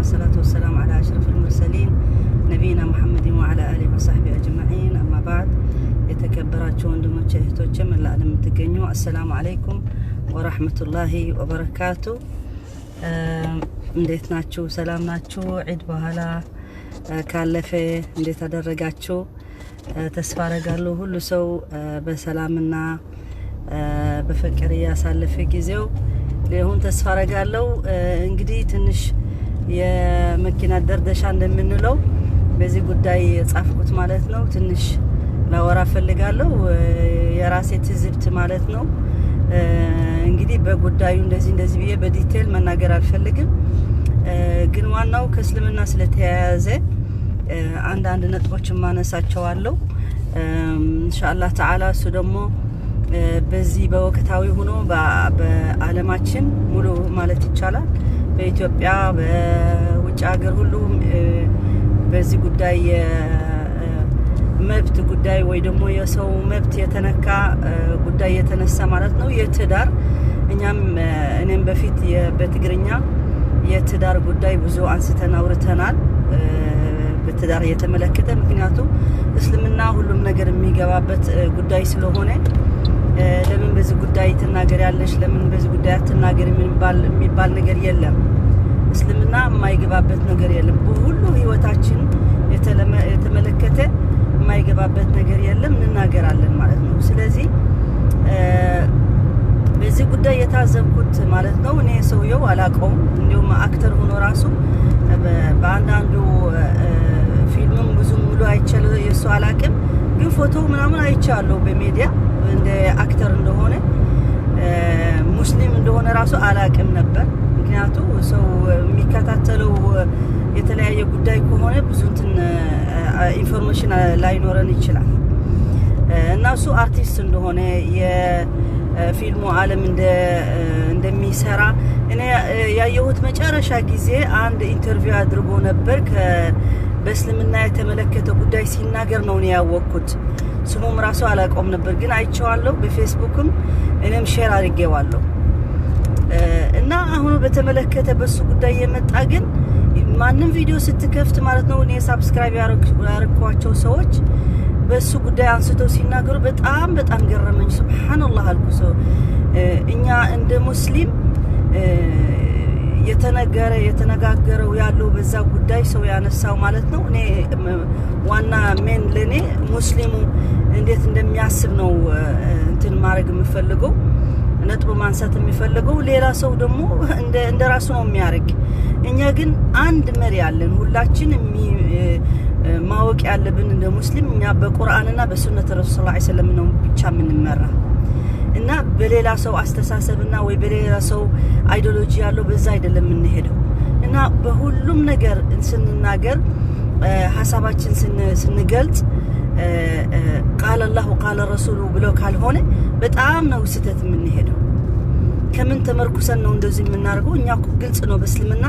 الصلاة والسلام على أشرف المرسلين نبينا محمد وعلى آله وصحبه أجمعين أما بعد። የተከበራችሁ ወንድሞቼ እህቶቼ፣ መላ ዓለም የምትገኙ السلام عليكم ورحمة الله وبركاته። እንዴት ናችሁ? ሰላም ናችሁ? ዒድ በኋላ ካለፈ እንዴት አደረጋችሁ? ተስፋ አረጋለሁ ሁሉ ሰው በሰላምና በፍቅር እያሳለፈ ጊዜው ሊሆን ተስፋ አረጋለሁ። እንግዲህ ትንሽ የመኪና ደርደሻ እንደምንለው በዚህ ጉዳይ የጻፍኩት ማለት ነው። ትንሽ ላወራ ፈልጋለሁ፣ የራሴ ትዝብት ማለት ነው። እንግዲህ በጉዳዩ እንደዚህ እንደዚህ ብዬ በ detail መናገር አልፈልግም፣ ግን ዋናው ከእስልምና ስለተያያዘ አንዳንድ ነጥቦችን ማነሳቸዋለሁ إن شاء الله تعالى። እሱ ደግሞ በዚህ በወቅታዊ ሆኖ በዓለማችን ሙሉ ማለት ይቻላል በኢትዮጵያ፣ በውጭ ሀገር ሁሉ በዚህ ጉዳይ የመብት ጉዳይ ወይ ደግሞ የሰው መብት የተነካ ጉዳይ የተነሳ ማለት ነው። የትዳር እኛም እኔም በፊት በትግርኛ የትዳር ጉዳይ ብዙ አንስተን አውርተናል። በትዳር የተመለከተ፣ ምክንያቱም እስልምና ሁሉም ነገር የሚገባበት ጉዳይ ስለሆነ ለምን በዚህ ጉዳይ ትናገሪያለሽ፣ ለምን በዚህ ጉዳይ አትናገር የሚባል ነገር የለም። እስልምና የማይገባበት ነገር የለም። በሁሉ ህይወታችን የተመለከተ የማይገባበት ነገር የለም፣ እንናገራለን ማለት ነው። ስለዚህ በዚህ ጉዳይ የታዘብኩት ማለት ነው። እኔ ሰውየው አላውቀውም። እንዲሁም actor ሆኖ ራሱ በአንዳንዱ ፊልምም ብዙ ሙሉ አይቻለ የእሱ አላውቅም፣ ግን ፎቶ ምናምን አይቻለሁ በሚዲያ እንደ actor እንደሆነ፣ ሙስሊም እንደሆነ ራሱ አላውቅም ነበር። ምክንያቱ ሰው የሚከታተለው የተለያየ ጉዳይ ከሆነ ብዙ እንትን information ላይኖረን ይችላል። እና እሱ አርቲስት እንደሆነ፣ የፊልሙ ዓለም እንደሚሰራ እኔ ያየሁት መጨረሻ ጊዜ አንድ interview አድርጎ ነበር። በእስልምና የተመለከተ ጉዳይ ሲናገር ነው እኔ ያወቅኩት። ስሙም ራሱ አላውቀውም ነበር፣ ግን አይቼዋለሁ። በፌስቡክም እኔም share አድርጌዋለሁ። እና አሁኑ በተመለከተ በሱ ጉዳይ የመጣ ግን ማንም ቪዲዮ ስትከፍት ማለት ነው እኔ subscribe ያደረኳቸው ሰዎች በሱ ጉዳይ አንስተው ሲናገሩ በጣም በጣም ገረመኝ። سبحان الله አልኩ። ሰው እኛ እንደ ሙስሊም የተነገረ የተነጋገረው ያለው በዛ ጉዳይ ሰው ያነሳው ማለት ነው። እኔ ዋና main ለእኔ ሙስሊሙ እንዴት እንደሚያስብ ነው እንትን ማድረግ የምፈልገው፣ ነጥቡ ማንሳት የሚፈልገው። ሌላ ሰው ደግሞ እንደ ራሱ ነው የሚያደርግ። እኛ ግን አንድ መሪ አለን። ሁላችን ማወቅ ያለብን እንደ ሙስሊም እኛ በቁርአንና በሱነት ረሱል صلى الله عليه وسلم ነው ብቻ የምንመራ እና በሌላ ሰው አስተሳሰብና ወይ በሌላ ሰው ideology ያለው በዛ አይደለም የምንሄደው። እና በሁሉም ነገር ስንናገር፣ ሀሳባችን ስንገልጽ قال الله قال رسول ብሎ ካልሆነ በጣም ነው ስህተት የምንሄደው። ከምን ተመርኩሰን ነው እንደዚህ የምናደርገው? እኛ እኮ ግልጽ ነው፣ በእስልምና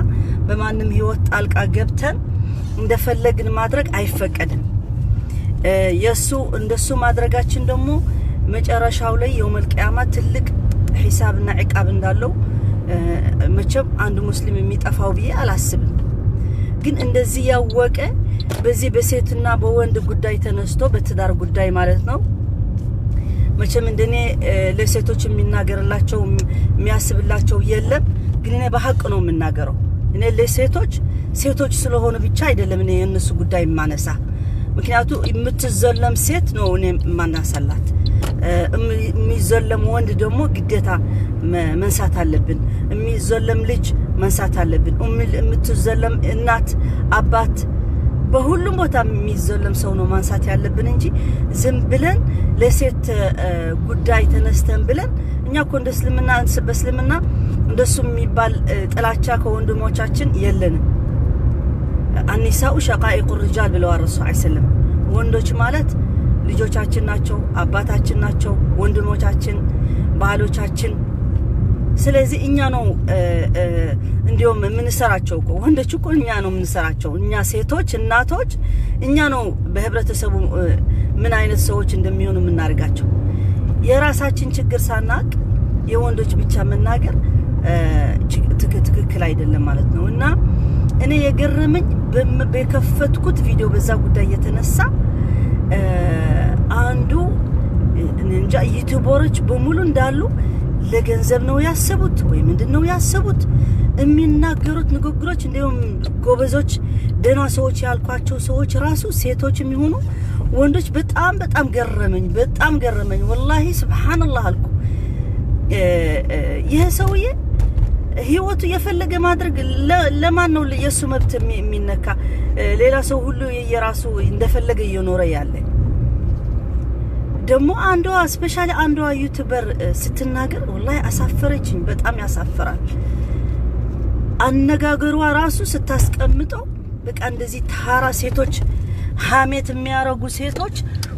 በማንም ህይወት ጣልቃ ገብተን እንደፈለግን ማድረግ አይፈቀድም። የእሱ እንደሱ ማድረጋችን ደግሞ መጨረሻው ላይ يوم القيامة ትልቅ ሂሳብና ዕቃብ እንዳለው መቼም አንድ ሙስሊም የሚጠፋው ብዬ አላስብም። ግን እንደዚህ ያወቀ በዚህ በሴትና በወንድ ጉዳይ ተነስቶ በትዳር ጉዳይ ማለት ነው፣ መቼም እንደኔ ለሴቶች የሚናገርላቸው የሚያስብላቸው የለም። ግን እኔ በሀቅ ነው የምናገረው። እኔ ለሴቶች ሴቶች ስለሆኑ ብቻ አይደለም እኔ የእነሱ ጉዳይ የማነሳ። ምክንያቱ የምትዘለም ሴት ነው እኔ የማናሳላት። የሚዘለም ወንድ ደግሞ ግዴታ መንሳት አለብን። የሚዘለም ልጅ መንሳት አለብን። የምትዘለም እናት፣ አባት፣ በሁሉም ቦታ የሚዘለም ሰው ነው ማንሳት ያለብን እንጂ ዝም ብለን ለሴት ጉዳይ ተነስተን ብለን እኛ እኮ እንደ እስልምና በእስልምና እንደሱ የሚባል ጥላቻ ከወንድሞቻችን የለንም። النساء شقائق الرجال ብለዋል ረሱል عليه السلام። ወንዶች ማለት ልጆቻችን ናቸው፣ አባታችን ናቸው፣ ወንድሞቻችን፣ ባሎቻችን። ስለዚህ እኛ ነው እንዲሁም የምንሰራቸው እኮ፣ ወንዶች እኮ እኛ ነው የምንሰራቸው። እኛ ሴቶች እናቶች እኛ ነው በህብረተሰቡ ምን አይነት ሰዎች እንደሚሆኑ የምናደርጋቸው። የራሳችን ችግር ሳናቅ የወንዶች ብቻ መናገር ትክክል አይደለም ማለት ነው። እና እኔ የገረመኝ በከፈትኩት ቪዲዮ በዛ ጉዳይ የተነሳ አንዱ እንጃ YouTuber ኦች በሙሉ እንዳሉ ለገንዘብ ነው ያሰቡት ወይ ምንድን ነው ያሰቡት? የሚናገሩት ንግግሮች እንዲሁም ጎበዞች ደህና ሰዎች ያልኳቸው ሰዎች ራሱ ሴቶች የሚሆኑ ወንዶች በጣም በጣም ገረመኝ፣ በጣም ገረመኝ። ወላሂ ስብሓንላህ አልኩ። ይህ ሰውዬ ህይወቱ የፈለገ ማድረግ ለማን ነው የእሱ መብት የሚነካ? ሌላ ሰው ሁሉ የየራሱ እንደፈለገ እየኖረ ያለ ደግሞ አንዷ specially አንዷ YouTuber ስትናገር ወላሂ አሳፈረችኝ። በጣም ያሳፍራል። አነጋገሯ ራሱ ስታስቀምጠው በቃ እንደዚህ ታራ ሴቶች ሀሜት የሚያረጉ ሴቶች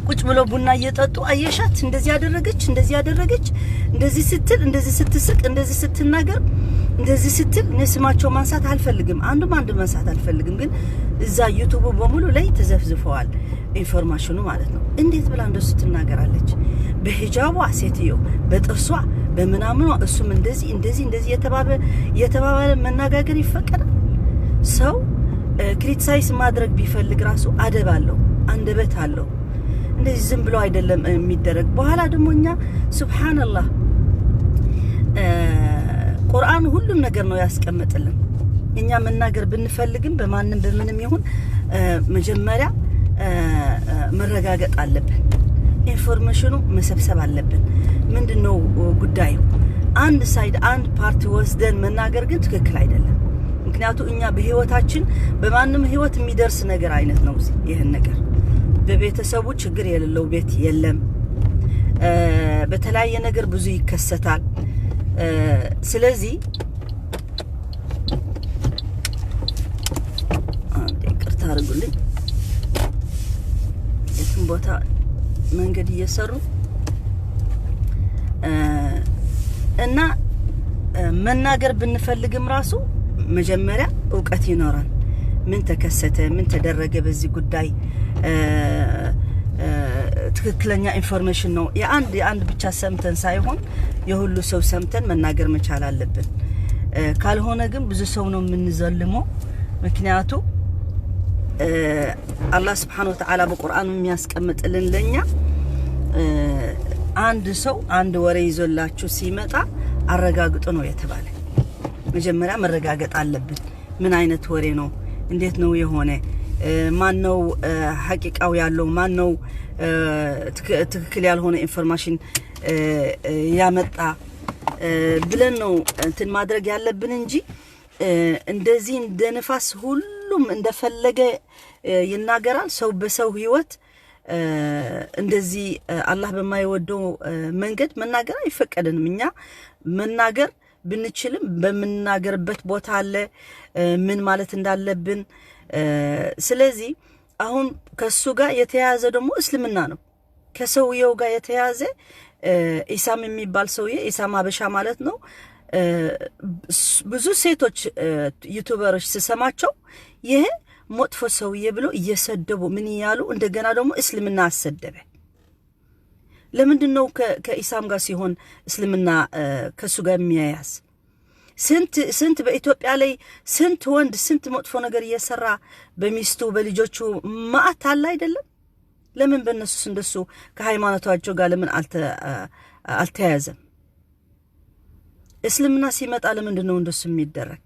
ቁጭ ብለው ቡና እየጠጡ አየሻት፣ እንደዚህ ያደረገች፣ እንደዚህ ያደረገች፣ እንደዚህ ስትል፣ እንደዚህ ስትስቅ፣ እንደዚህ ስትናገር፣ እንደዚህ ስትል። እኔ ስማቸው ማንሳት አልፈልግም፣ አንዱም አንዱ ማንሳት አልፈልግም። ግን እዛ YouTube ኡ በሙሉ ላይ ተዘፍዝፈዋል information ኑ ማለት ነው። እንዴት ብላ እንደሱ ትናገራለች? በሂጃቧ ሴትዮ፣ በጥርሷ፣ በምናምኗ፣ እሱም እንደዚህ እንደዚህ እንደዚህ የተባባለ መነጋገር ይፈቀዳል? ሰው criticize ማድረግ ቢፈልግ ራሱ አደብ አለው፣ አንደበት አለው። እንደዚህ ዝም ብሎ አይደለም የሚደረግ። በኋላ ደግሞ እኛ ሱብሃንአላህ ቁርአን ሁሉም ነገር ነው ያስቀመጥልን። እኛ መናገር ብንፈልግም በማንም በምንም ይሁን መጀመሪያ መረጋገጥ አለብን። Information ኑ መሰብሰብ አለብን። ምንድነው ጉዳዩ? አንድ side አንድ ፓርቲ ወስደን መናገር ግን ትክክል አይደለም። ምክንያቱ እኛ በህይወታችን በማንም ህይወት የሚደርስ ነገር አይነት ነው። ይህን ነገር በቤተሰቡ ችግር የሌለው ቤት የለም። በተለያየ ነገር ብዙ ይከሰታል። ስለዚህ ይቅርታ አድርጉልኝ። የትም ቦታ መንገድ እየሰሩ እና መናገር ብንፈልግም ራሱ መጀመሪያ እውቀት ይኖራል። ምን ተከሰተ፣ ምን ተደረገ በዚህ ጉዳይ ትክክለኛ information ነው። የአንድ የአንድ ብቻ ሰምተን ሳይሆን የሁሉ ሰው ሰምተን መናገር መቻል አለብን። ካልሆነ ግን ብዙ ሰው ነው የምንዘልመው። ምክንያቱ አላህ ስብሓን ወተዓላ በቁርአኑ የሚያስቀምጥልን ለኛ አንድ ሰው አንድ ወሬ ይዞላችሁ ሲመጣ አረጋግጡ ነው የተባለ። መጀመሪያ መረጋገጥ አለብን። ምን አይነት ወሬ ነው? እንዴት ነው የሆነ? ማን ነው ሐቂቃው ያለው? ማን ነው ትክክል ያልሆነ information ያመጣ ብለን ነው እንትን ማድረግ ያለብን እንጂ እንደዚህ እንደ ንፋስ ሁሉም እንደፈለገ ይናገራል። ሰው በሰው ህይወት እንደዚህ አላህ በማይወደው መንገድ መናገር አይፈቀድንም። እኛ መናገር ብንችልም በምናገርበት ቦታ አለ ምን ማለት እንዳለብን። ስለዚህ አሁን ከሱ ጋር የተያያዘ ደግሞ እስልምና ነው። ከሰውየው ጋር የተያያዘ ኢሳም የሚባል ሰውዬ፣ ኢሳም ሀበሻ ማለት ነው። ብዙ ሴቶች YouTuber ኦች ስሰማቸው ይሄ መጥፎ ሰውዬ ብሎ እየሰደቡ ምን እያሉ እንደገና ደግሞ እስልምና አሰደበ። ለምንድን ነው ከኢሳም ጋር ሲሆን እስልምና ከእሱ ጋር የሚያያዝ? ስንት ስንት በኢትዮጵያ ላይ ስንት ወንድ ስንት መጥፎ ነገር እየሰራ በሚስቱ በልጆቹ ማአት አለ አይደለም? ለምን በእነሱስ እንደሱ ከሃይማኖታቸው ጋር ለምን አልተያያዘም? እስልምና ሲመጣ ለምንድን ነው እንደሱ የሚደረግ?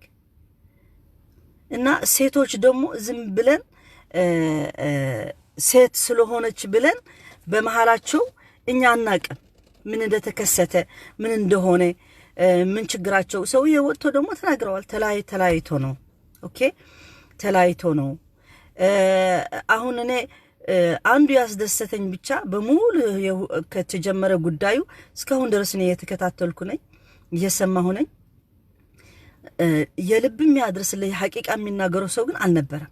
እና ሴቶች ደግሞ ዝም ብለን ሴት ስለሆነች ብለን በመሀላቸው እኛ አናቅም ምን እንደተከሰተ፣ ምን እንደሆነ፣ ምን ችግራቸው። ሰውዬ ወጥቶ ደግሞ ተናግረዋል። ተለያይቶ ነው፣ okay፣ ተለያይቶ ነው። አሁን እኔ አንዱ ያስደሰተኝ ብቻ በሙሉ ከተጀመረ ጉዳዩ እስካሁን ድረስ እኔ የተከታተልኩ ነኝ፣ እየሰማሁ ነኝ። የልብ የሚያደርስልህ ሐቂቃ የሚናገረው ሰው ግን አልነበረም።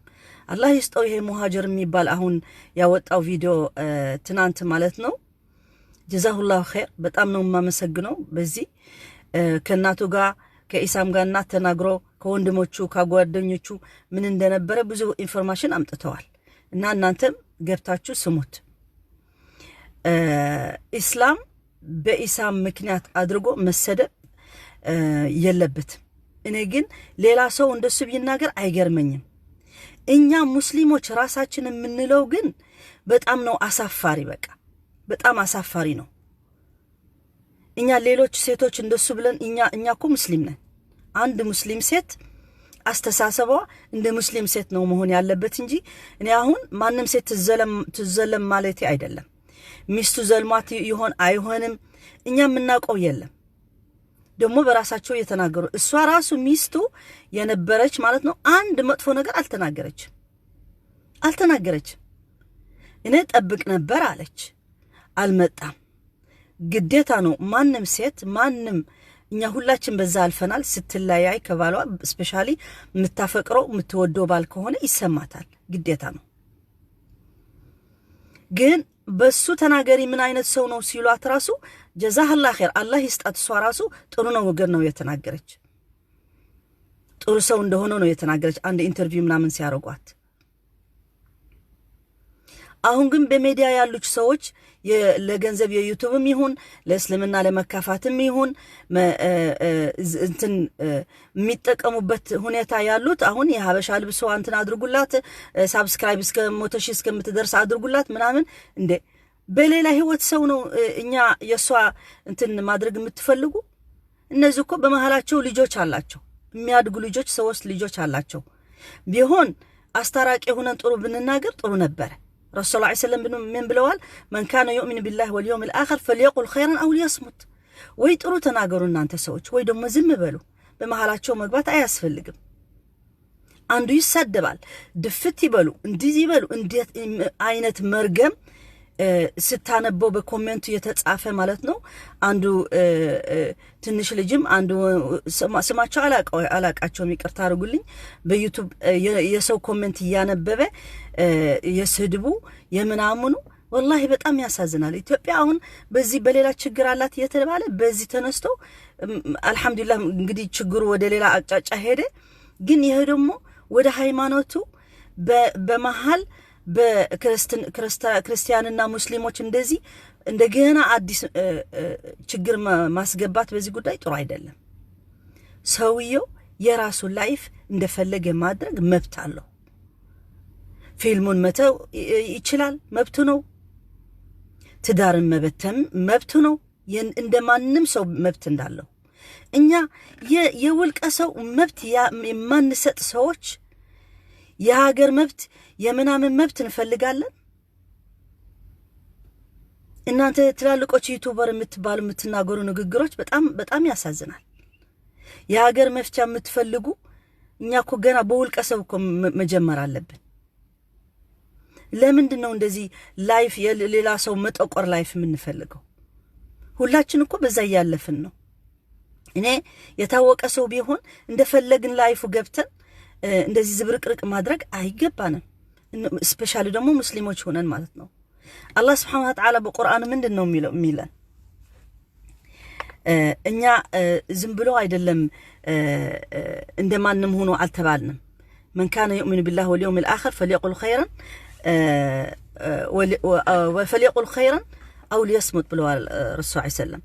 አላህ ይስጠው። ይሄ ሙሃጀር የሚባል አሁን ያወጣው ቪዲዮ ትናንት ማለት ነው። ጀዛሁላሁ ኸይር፣ በጣም ነው የማመሰግነው። በዚህ ከእናቱ ጋር ከኢሳም ጋር እናት ተናግሮ ከወንድሞቹ ከጓደኞቹ ምን እንደነበረ ብዙ information አምጥተዋል። እና እናንተም ገብታችሁ ስሙት። ኢስላም በኢሳም ምክንያት አድርጎ መሰደብ የለበትም። እኔ ግን ሌላ ሰው እንደሱ ቢናገር አይገርመኝም። እኛ ሙስሊሞች ራሳችን የምንለው ግን በጣም ነው አሳፋሪ። በቃ በጣም አሳፋሪ ነው። እኛ ሌሎች ሴቶች እንደሱ ብለን እኛ እኮ ሙስሊም ነን። አንድ ሙስሊም ሴት አስተሳሰቧ እንደ ሙስሊም ሴት ነው መሆን ያለበት እንጂ እኔ አሁን ማንም ሴት ትዘለም ማለቴ አይደለም። ሚስቱ ዘልሟት ይሆን አይሆንም እኛ የምናውቀው የለም። ደግሞ በራሳቸው የተናገሩ፣ እሷ ራሱ ሚስቱ የነበረች ማለት ነው፣ አንድ መጥፎ ነገር አልተናገረችም አልተናገረችም። እኔ ጠብቅ ነበር አለች፣ አልመጣም። ግዴታ ነው፣ ማንም ሴት ማንም፣ እኛ ሁላችን በዛ አልፈናል። ስትለያይ ከባሏ፣ especially የምታፈቅረው የምትወደው ባል ከሆነ ይሰማታል፣ ግዴታ ነው። ግን በሱ ተናገሪ፣ ምን አይነት ሰው ነው ሲሏት ራሱ جزاها الله خير፣ አላህ ይስጣት። እሷ ራሱ ጥሩ ነው ወገን ነው የተናገረች፣ ጥሩ ሰው እንደሆነ ነው የተናገረች አንድ interview ምናምን ሲያደርጓት። አሁን ግን በሜዲያ ያሉት ሰዎች ለገንዘብ የ YouTube ም ይሁን ለእስልምና ለመካፋትም ይሁን እንትን የሚጠቀሙበት ሁኔታ ያሉት፣ አሁን የሀበሻ ልብሶ እንትን አድርጉላት፣ subscribe እስከ 100,000 እስከምትደርስ አድርጉላት ምናምን፣ እንዴ በሌላ ህይወት ሰው ነው እኛ የእሷ እንትን ማድረግ የምትፈልጉ? እነዚህ እኮ በመሀላቸው ልጆች አላቸው፣ የሚያድጉ ልጆች፣ ሶስት ልጆች አላቸው። ቢሆን አስታራቂ ሆነን ጥሩ ብንናገር ጥሩ ነበረ። ረሱል ስ ሰለም ምን ብለዋል? من كان يؤمن بالله واليوم الآخر فليقل خيرا أو ليصمت። ወይ ጥሩ ተናገሩ እናንተ ሰዎች፣ ወይ ደግሞ ዝም በሉ። በመሀላቸው መግባት አያስፈልግም። አንዱ ይሳደባል፣ ድፍት ይበሉ፣ እንዲህ ይበሉ። እንዴት አይነት መርገም ስታነበው በ comment ኡ የተጻፈ ማለት ነው። አንዱ ትንሽ ልጅም አንዱ ስማቸው አላቃቸውም፣ ይቅርታ አድርጉልኝ። በ YouTube የሰው comment እያነበበ የስድቡ የምናምኑ ወላሂ በጣም ያሳዝናል። ኢትዮጵያ አሁን በዚህ በሌላ ችግር አላት እየተባለ በዚህ ተነስቶ፣ አልሐምዱሊላህ እንግዲህ ችግሩ ወደ ሌላ አቅጣጫ ሄደ። ግን ይሄ ደግሞ ወደ ሃይማኖቱ በመሀል በክርስቲያንና ሙስሊሞች እንደዚህ እንደገና አዲስ ችግር ማስገባት በዚህ ጉዳይ ጥሩ አይደለም። ሰውየው የራሱን life እንደፈለገ ማድረግ መብት አለው። ፊልሙን መተው ይችላል፣ መብቱ ነው። ትዳርን መበተን መብቱ ነው። እንደ ማንም ሰው መብት እንዳለው፣ እኛ የውልቀ ሰው መብት የማንሰጥ ሰዎች የሀገር መብት የምናምን መብት እንፈልጋለን። እናንተ ትላልቆች YouTuber የምትባሉ የምትናገሩ ንግግሮች በጣም በጣም ያሳዝናል። የሀገር መፍቻ የምትፈልጉ፣ እኛ እኮ ገና በውልቀ ሰው እኮ መጀመር አለብን። ለምንድን ነው እንደዚህ life የሌላ ሰው መጠቆር life የምንፈልገው? ሁላችን እኮ በዛ እያለፍን ነው። እኔ የታወቀ ሰው ቢሆን እንደፈለግን life ኡ ገብተን እንደዚህ ዝብርቅርቅ ማድረግ አይገባንም። Especially ደግሞ ሙስሊሞች ሆነን ማለት ነው። አላህ ስብሓነሁ ወተዓላ በቁርአኑ ምንድን ነው የሚለን? እኛ ዝም ብሎ አይደለም፣ እንደ ማንም ሆኖ አልተባልንም። من كان يؤمن بالله واليوم الآخر فليقل خيرا أو ليصمت ብለዋል ረሱል ዐለይሂ ሰለም።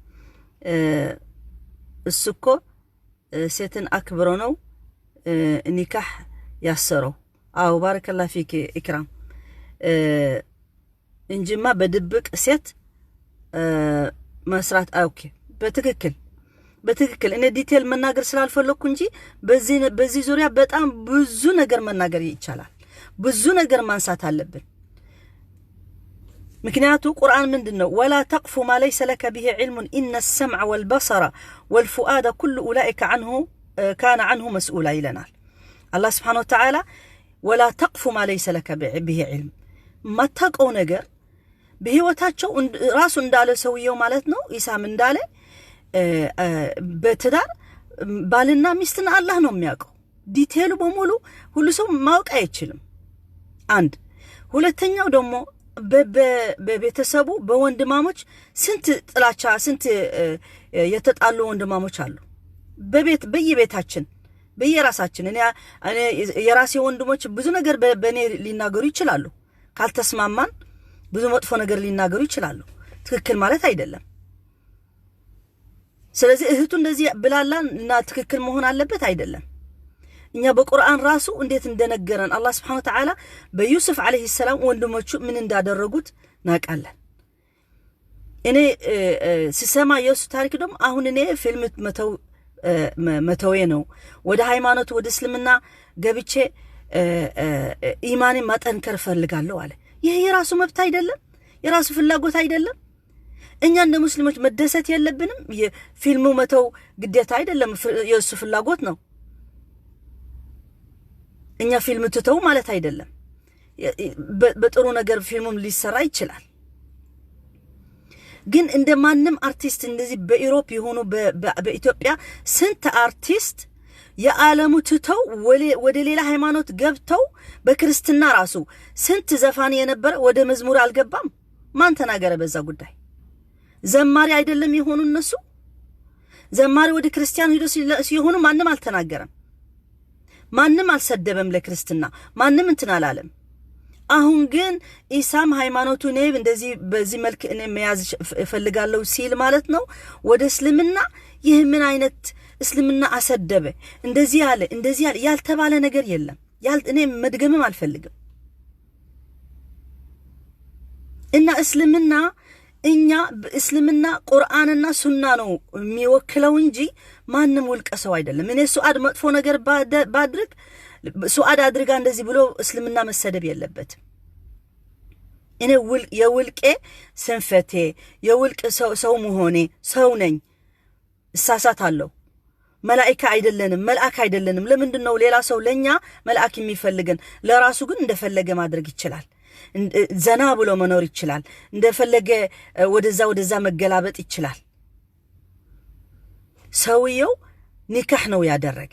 እሱ እኮ ሴትን አክብሮ ነው ኒካህ ያሰረው። አዎ፣ بارك الله فيك ኢክራም፣ እንጂማ በድብቅ ሴት መስራት፣ okay፣ በትክክል በትክክል። እኔ detail መናገር ስላልፈለግኩ እንጂ በዚህ ዙሪያ በጣም ብዙ ነገር መናገር ይቻላል። ብዙ ነገር ማንሳት አለብን። ምክንያቱ ቁርአን ምንድን ነው? ولا تقف ما ليس لك به علم إن السمع والبصر والفؤاد كل أولئك عنه كان عنه مسؤولا ይለናል አላህ ስብሓነሁ ወተዓላ። ولا تقف ما ليس لك به علم፣ የማታውቀው ነገር በህይወታቸው ራሱ እንዳለ ሰውየው ማለት ነው፣ ኢሳም እንዳለ በትዳር ባልና ሚስትን አላህ ነው የሚያውቀው። Detail ኡ በሙሉ ሁሉ ሰው ማወቅ አይችልም። አንድ፣ ሁለተኛው ደግሞ በቤተሰቡ በወንድማሞች ስንት ጥላቻ፣ ስንት የተጣሉ ወንድማሞች አሉ። በቤት በየቤታችን በየራሳችን እኔ የራሴ ወንድሞች ብዙ ነገር በእኔ ሊናገሩ ይችላሉ። ካልተስማማን ብዙ መጥፎ ነገር ሊናገሩ ይችላሉ። ትክክል ማለት አይደለም። ስለዚህ እህቱ እንደዚህ ብላላ እና ትክክል መሆን አለበት አይደለም። እኛ በቁርአን ራሱ እንዴት እንደነገረን አላህ سبحانه وتعالى በዩሱፍ عليه السلام ወንድሞቹ ምን እንዳደረጉት ናቃለን። እኔ ስሰማ የእሱ ታሪክ ደግሞ አሁን እኔ ፊልም መተዌ ነው፣ ወደ ሃይማኖቱ ወደ እስልምና ገብቼ ኢማኔን ማጠንከር እፈልጋለሁ አለ። ይህ የራሱ መብት አይደለም? የራሱ ፍላጎት አይደለም? እኛ እንደ ሙስሊሞች መደሰት የለብንም? ፊልሙ መተው ግዴታ አይደለም፣ የእሱ ፍላጎት ነው። እኛ ፊልም ትተው ማለት አይደለም። በጥሩ ነገር ፊልሙም ሊሰራ ይችላል። ግን እንደ ማንም አርቲስት እንደዚህ በ Europe የሆኑ በኢትዮጵያ ስንት አርቲስት የዓለሙ ትተው ወደ ሌላ ሃይማኖት ገብተው፣ በክርስትና ራሱ ስንት ዘፋኝ የነበረ ወደ መዝሙር አልገባም? ማን ተናገረ በዛ ጉዳይ? ዘማሪ አይደለም የሆኑ እነሱ? ዘማሪ ወደ ክርስቲያን ሄዶ ሲሆኑ ማንም አልተናገረም። ማንም አልሰደበም ለክርስትና፣ ማንም እንትን አላለም። አሁን ግን ኢሳም ሃይማኖቱ እኔ እንደዚህ በዚህ መልክ እኔ መያዝ እፈልጋለሁ ሲል ማለት ነው ወደ እስልምና። ይህ ምን አይነት እስልምና አሰደበ? እንደዚህ ያለ እንደዚህ ያለ ያልተባለ ነገር የለም። እኔ መድገምም አልፈልግም። እና እስልምና እኛ እስልምና ቁርአንና ሱና ነው የሚወክለው እንጂ ማንም ውልቀ ሰው አይደለም። እኔ ሱአድ መጥፎ ነገር ባድርግ ሱአድ አድርጋ እንደዚህ ብሎ እስልምና መሰደብ የለበትም። እኔ የውልቄ ስንፈቴ የውልቅ ሰው መሆኔ ሰው ነኝ፣ እሳሳታለሁ። መላኢካ አይደለንም፣ መልአክ አይደለንም። ለምንድን ነው ሌላ ሰው ለእኛ መልአክ የሚፈልገን? ለራሱ ግን እንደፈለገ ማድረግ ይችላል። ዘና ብሎ መኖር ይችላል። እንደፈለገ ወደዛ ወደዛ መገላበጥ ይችላል። ሰውየው ኒካህ ነው ያደረገ።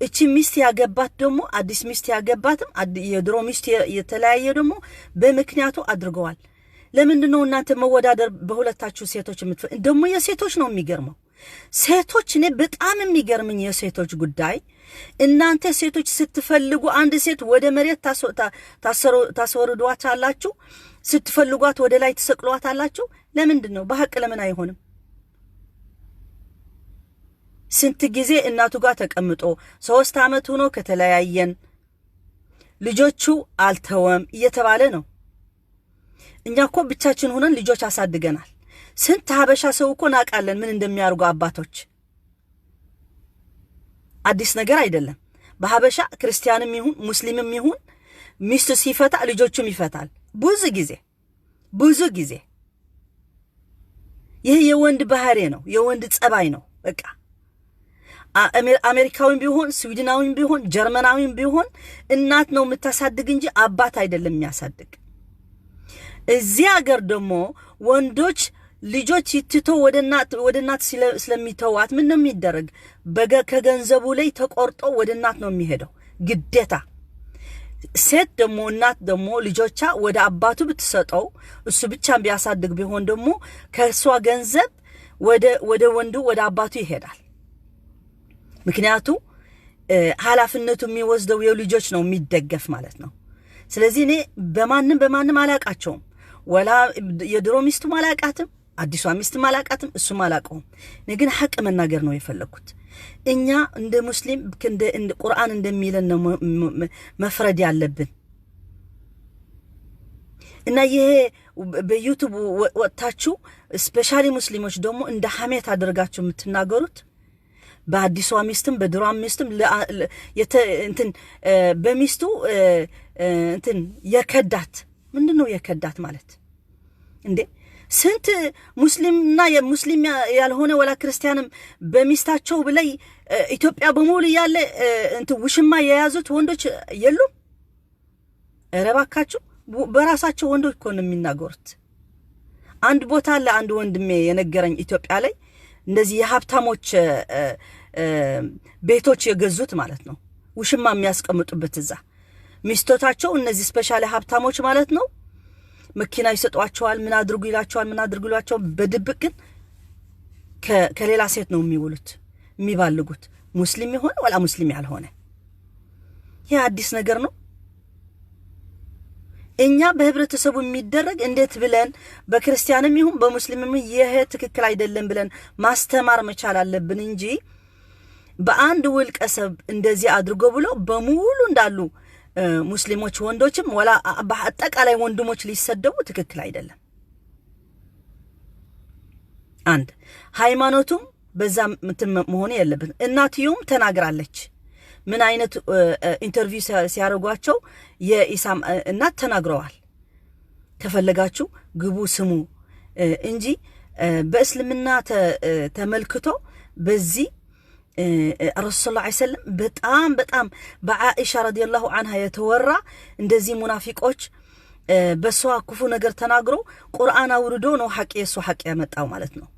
እቺ ሚስት ያገባት ደግሞ አዲስ ሚስት ያገባትም የድሮ ሚስት የተለያየ ደግሞ በምክንያቱ አድርገዋል። ለምንድን ነው እናንተ መወዳደር በሁለታችሁ ሴቶች ደግሞ የሴቶች ነው የሚገርመው። ሴቶች እኔ በጣም የሚገርምኝ የሴቶች ጉዳይ፣ እናንተ ሴቶች ስትፈልጉ አንድ ሴት ወደ መሬት ታስወርዷት አላችሁ፣ ስትፈልጓት ወደ ላይ ትሰቅሏት አላችሁ። ለምንድን ነው በሀቅ ለምን አይሆንም? ስንት ጊዜ እናቱ ጋር ተቀምጦ 3 ዓመት ሆኖ ከተለያየን ልጆቹ አልተወም እየተባለ ነው። እኛ እኮ ብቻችን ሆነን ልጆች አሳድገናል። ስንት ሀበሻ ሰው እኮ ናቃለን ምን እንደሚያደርጉ አባቶች። አዲስ ነገር አይደለም። በሀበሻ ክርስቲያንም ይሁን ሙስሊምም ይሁን ሚስቱ ሲፈታ ልጆቹም ይፈታል። ብዙ ጊዜ ብዙ ጊዜ ይህ የወንድ ባህሪ ነው፣ የወንድ ጸባይ ነው። በቃ አሜሪካዊም ቢሆን ስዊድናዊም ቢሆን ጀርመናዊም ቢሆን እናት ነው የምታሳድግ እንጂ አባት አይደለም የሚያሳድግ። እዚህ ሀገር ደግሞ ወንዶች ልጆች ትቶ ወደ እናት ስለሚተዋት ምን ነው የሚደረግ? ከገንዘቡ ላይ ተቆርጦ ወደ እናት ነው የሚሄደው ግዴታ። ሴት ደግሞ እናት ደግሞ ልጆቿ ወደ አባቱ ብትሰጠው እሱ ብቻ ቢያሳድግ ቢሆን ደግሞ ከእሷ ገንዘብ ወደ ወንዱ ወደ አባቱ ይሄዳል። ምክንያቱ ኃላፊነቱ የሚወስደው የልጆች ነው የሚደገፍ ማለት ነው። ስለዚህ እኔ በማንም በማንም አላቃቸውም። ወላ የድሮ ሚስቱም አላቃትም፣ አዲሷ ሚስትም አላቃትም፣ እሱም አላቀውም። እኔ ግን ሐቅ መናገር ነው የፈለግኩት። እኛ እንደ ሙስሊም እንደ ቁርአን እንደሚለን ነው መፍረድ ያለብን። እና ይሄ በ YouTube ወጥታችሁ specially ሙስሊሞች ደግሞ እንደ ሐሜት አድርጋችሁ የምትናገሩት በአዲሷ ሚስትም በድሯ ሚስትም እንትን በሚስቱ እንትን የከዳት ምንድን ነው የከዳት ማለት እንዴ? ስንት ሙስሊምና የሙስሊም ያልሆነ ወላ ክርስቲያንም በሚስታቸው ብላይ ኢትዮጵያ በሙሉ ያለ እንትን ውሽማ የያዙት ወንዶች የሉም? ኧረ እባካችሁ በራሳቸው ወንዶች እኮ ነው የሚናገሩት። አንድ ቦታ አለ አንድ ወንድሜ የነገረኝ ኢትዮጵያ ላይ እንደዚህ የሀብታሞች ቤቶች የገዙት ማለት ነው፣ ውሽማ የሚያስቀምጡበት እዛ ሚስቶታቸው እነዚህ specially ሀብታሞች ማለት ነው መኪና ይሰጧቸዋል። ምን አድርጉ ይላቸዋል፣ ምን አድርጉ ይላቸዋል። በድብቅ ግን ከሌላ ሴት ነው የሚውሉት የሚባልጉት፣ ሙስሊም የሆነ ወላ ሙስሊም ያልሆነ። ይህ አዲስ ነገር ነው። እኛ በህብረተሰቡ የሚደረግ እንዴት ብለን በክርስቲያንም ይሁን በሙስሊምም ይሄ ትክክል አይደለም ብለን ማስተማር መቻል አለብን እንጂ በአንድ ውልቀሰብ እንደዚህ አድርጎ ብሎ በሙሉ እንዳሉ ሙስሊሞች ወንዶችም ወላ በአጠቃላይ ወንድሞች ሊሰደቡ ትክክል አይደለም። አንድ ሃይማኖቱም በዛ እንትን መሆን የለበትም። እናትየውም ተናግራለች። ምን አይነት interview ሲያደርጓቸው የኢሳም እናት ተናግረዋል። ከፈለጋችሁ ግቡ ስሙ እንጂ በእስልምና ተመልክቶ በዚህ ረሱል ስ ሰለም በጣም በጣም በዓኢሻ رضي الله عنها የተወራ እንደዚህ ሙናፊቆች በሷ ክፉ ነገር ተናግሮ ቁርአን አውርዶ ነው ሐቅ የእሱ ሐቅ ያመጣው ማለት ነው።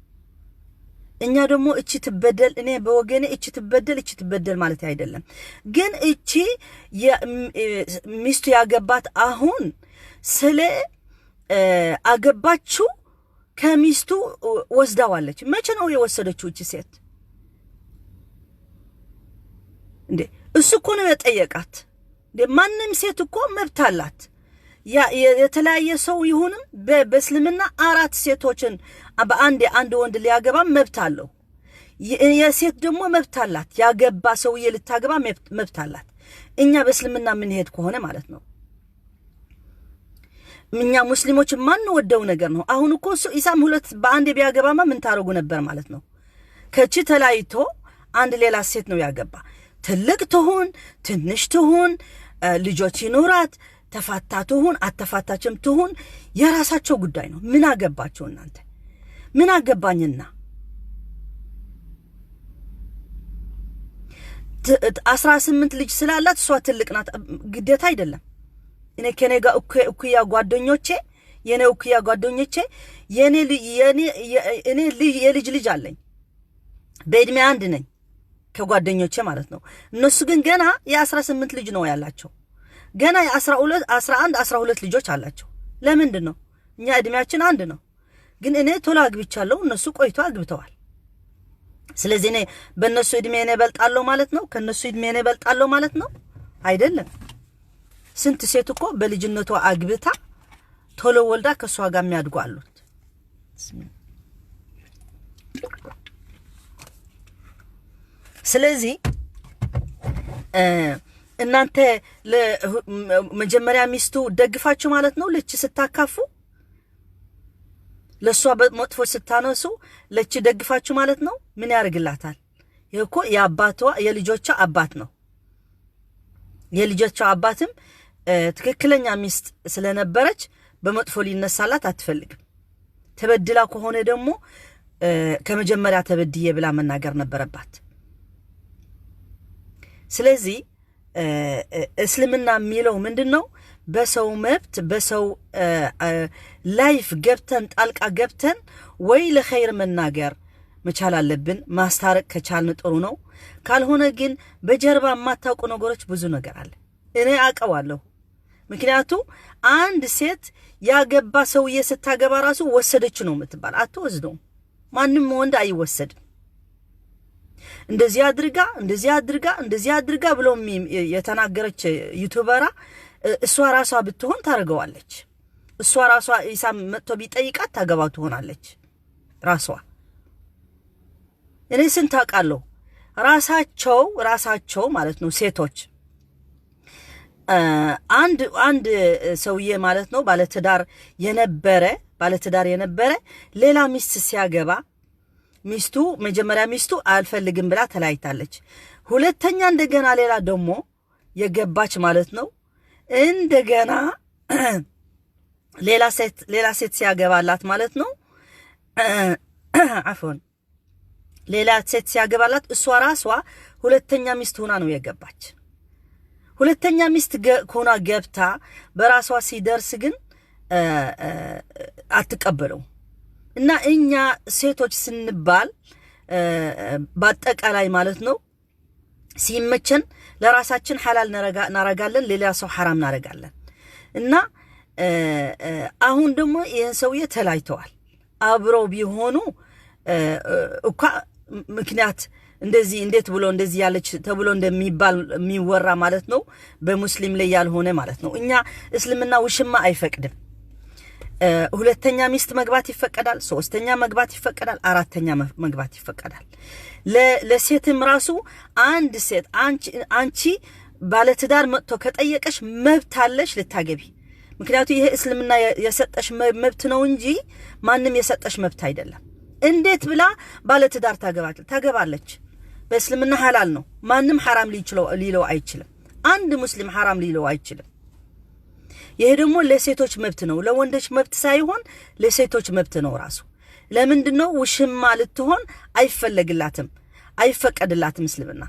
እኛ ደግሞ እቺ ትበደል፣ እኔ በወገኔ እቺ ትበደል እቺ ትበደል ማለት አይደለም። ግን እቺ ሚስቱ ያገባት አሁን ስለ አገባችው ከሚስቱ ወስዳዋለች። መቼ ነው የወሰደችው እቺ ሴት እንዴ? እሱ እኮ ነው የጠየቃት። ማንም ሴት እኮ መብት አላት። የተለያየ ሰው ይሁንም በእስልምና 4 ሴቶችን በአንድ አንድ ወንድ ሊያገባ መብት አለው። የሴት ደግሞ መብት አላት። ያገባ ሰውዬ ልታገባ መብት አላት። እኛ በእስልምና የምንሄድ ከሆነ ማለት ነው። እኛ ሙስሊሞች ማንወደው ነገር ነው። አሁን እኮ እሱ ኢሳም 2 በአንድ ቢያገባማ ምን ታረጉ ነበር ማለት ነው። ከቺ ተላይቶ አንድ ሌላ ሴት ነው ያገባ። ትልቅ ትሁን ትንሽ ትሁን ልጆች ይኑራት ተፋታ ትሁን አተፋታችም ትሁን የራሳቸው ጉዳይ ነው። ምን አገባቸው እናንተ? ምን አገባኝና? 18 ልጅ ስላላት እሷ ትልቅ ናት ግዴታ አይደለም። እኔ ከኔ ጋር እኩያ ጓደኞቼ የኔ እኩያ ጓደኞቼ የኔ እኔ የልጅ ልጅ አለኝ። በእድሜ አንድ ነኝ ከጓደኞቼ ማለት ነው። እነሱ ግን ገና የ18 ልጅ ነው ያላቸው። ገና የ12 11 12 ልጆች አላቸው። ለምንድን ነው? እኛ እድሜያችን አንድ ነው። ግን እኔ ቶሎ አግብቻለሁ፣ እነሱ ቆይቶ አግብተዋል። ስለዚህ እኔ በእነሱ እድሜ እኔ እበልጣለሁ ማለት ነው? ከነሱ እድሜ እኔ እበልጣለሁ ማለት ነው? አይደለም። ስንት ሴት እኮ በልጅነቷ አግብታ ቶሎ ወልዳ ከሷ ጋር የሚያድጉ አሉት። ስለዚህ እናንተ ለመጀመሪያ ሚስቱ ደግፋችሁ ማለት ነው። ለቺ ስታካፉ ለሷ መጥፎ ስታነሱ ለቺ ደግፋችሁ ማለት ነው። ምን ያደርግላታል? ይሄ እኮ የአባቷ የልጆቿ አባት ነው። የልጆቿ አባትም ትክክለኛ ሚስት ስለነበረች በመጥፎ ሊነሳላት አትፈልግም። ተበድላ ከሆነ ደግሞ ከመጀመሪያ ተበድዬ ብላ መናገር ነበረባት። ስለዚህ እስልምና የሚለው ምንድነው? በሰው መብት በሰው life ገብተን ጣልቃ ገብተን ወይ ለኸይር መናገር መቻል አለብን። ማስታረቅ ከቻልን ጥሩ ነው። ካልሆነ ግን በጀርባ የማታውቁ ነገሮች ብዙ ነገር አለ። እኔ አውቀዋለሁ። ምክንያቱ አንድ ሴት ያገባ ሰውዬ ስታገባ ራሱ ወሰደች ነው የምትባል። አትወስደውም። ማንም ወንድ አይወሰድም። እንደዚህ አድርጋ እንደዚህ አድርጋ እንደዚህ አድርጋ ብሎ የተናገረች ዩቲዩበራ እሷ ራሷ ብትሆን ታደርገዋለች። እሷ ራሷ ኢሳም መጥቶ ቢጠይቃት ታገባው ትሆናለች ራሷ። እኔ ስንት አውቃለሁ። ራሳቸው ማለት ነው ሴቶች አንድ ሰውዬ ማለት ነው ባለትዳር የነበረ ሌላ ሚስት ሲያገባ ሚስቱ መጀመሪያ ሚስቱ አልፈልግም ብላ ተለያይታለች። ሁለተኛ እንደገና ሌላ ደግሞ የገባች ማለት ነው እንደገና ሌላ ሴት ሲያገባላት ማለት ነው አፎን ሌላ ሴት ሲያገባላት እሷ ራሷ ሁለተኛ ሚስት ሆና ነው የገባች። ሁለተኛ ሚስት ሆና ገብታ በራሷ ሲደርስ ግን አትቀበለው። እና እኛ ሴቶች ስንባል በአጠቃላይ ማለት ነው ሲመቸን ለራሳችን ሐላል እናረጋለን፣ ሌላ ሰው ሐራም እናረጋለን። እና አሁን ደግሞ ይሄን ሰውዬ ተለያይተዋል። አብረው ቢሆኑ እኳ ምክንያት እንደዚህ እንዴት ብሎ እንደዚህ ያለች ተብሎ እንደሚባል የሚወራ ማለት ነው። በሙስሊም ላይ ያልሆነ ማለት ነው። እኛ እስልምና ውሽማ አይፈቅድም። ሁለተኛ ሚስት መግባት ይፈቀዳል። ሶስተኛ መግባት ይፈቀዳል። አራተኛ መግባት ይፈቀዳል። ለሴትም ራሱ አንድ ሴት አንቺ ባለትዳር መጥቶ ከጠየቀሽ መብት አለሽ ልታገቢ። ምክንያቱ ይሄ እስልምና የሰጠሽ መብት ነው እንጂ ማንም የሰጠሽ መብት አይደለም። እንዴት ብላ ባለትዳር ታገባለች? በእስልምና ሐላል ነው። ማንም ሐራም ሊለው አይችልም። አንድ ሙስሊም ሐራም ሊለው አይችልም። ይሄ ደግሞ ለሴቶች መብት ነው፣ ለወንዶች መብት ሳይሆን ለሴቶች መብት ነው ራሱ። ለምንድን ነው ውሽማ ልትሆን አይፈለግላትም፣ አይፈቀድላትም እስልምና።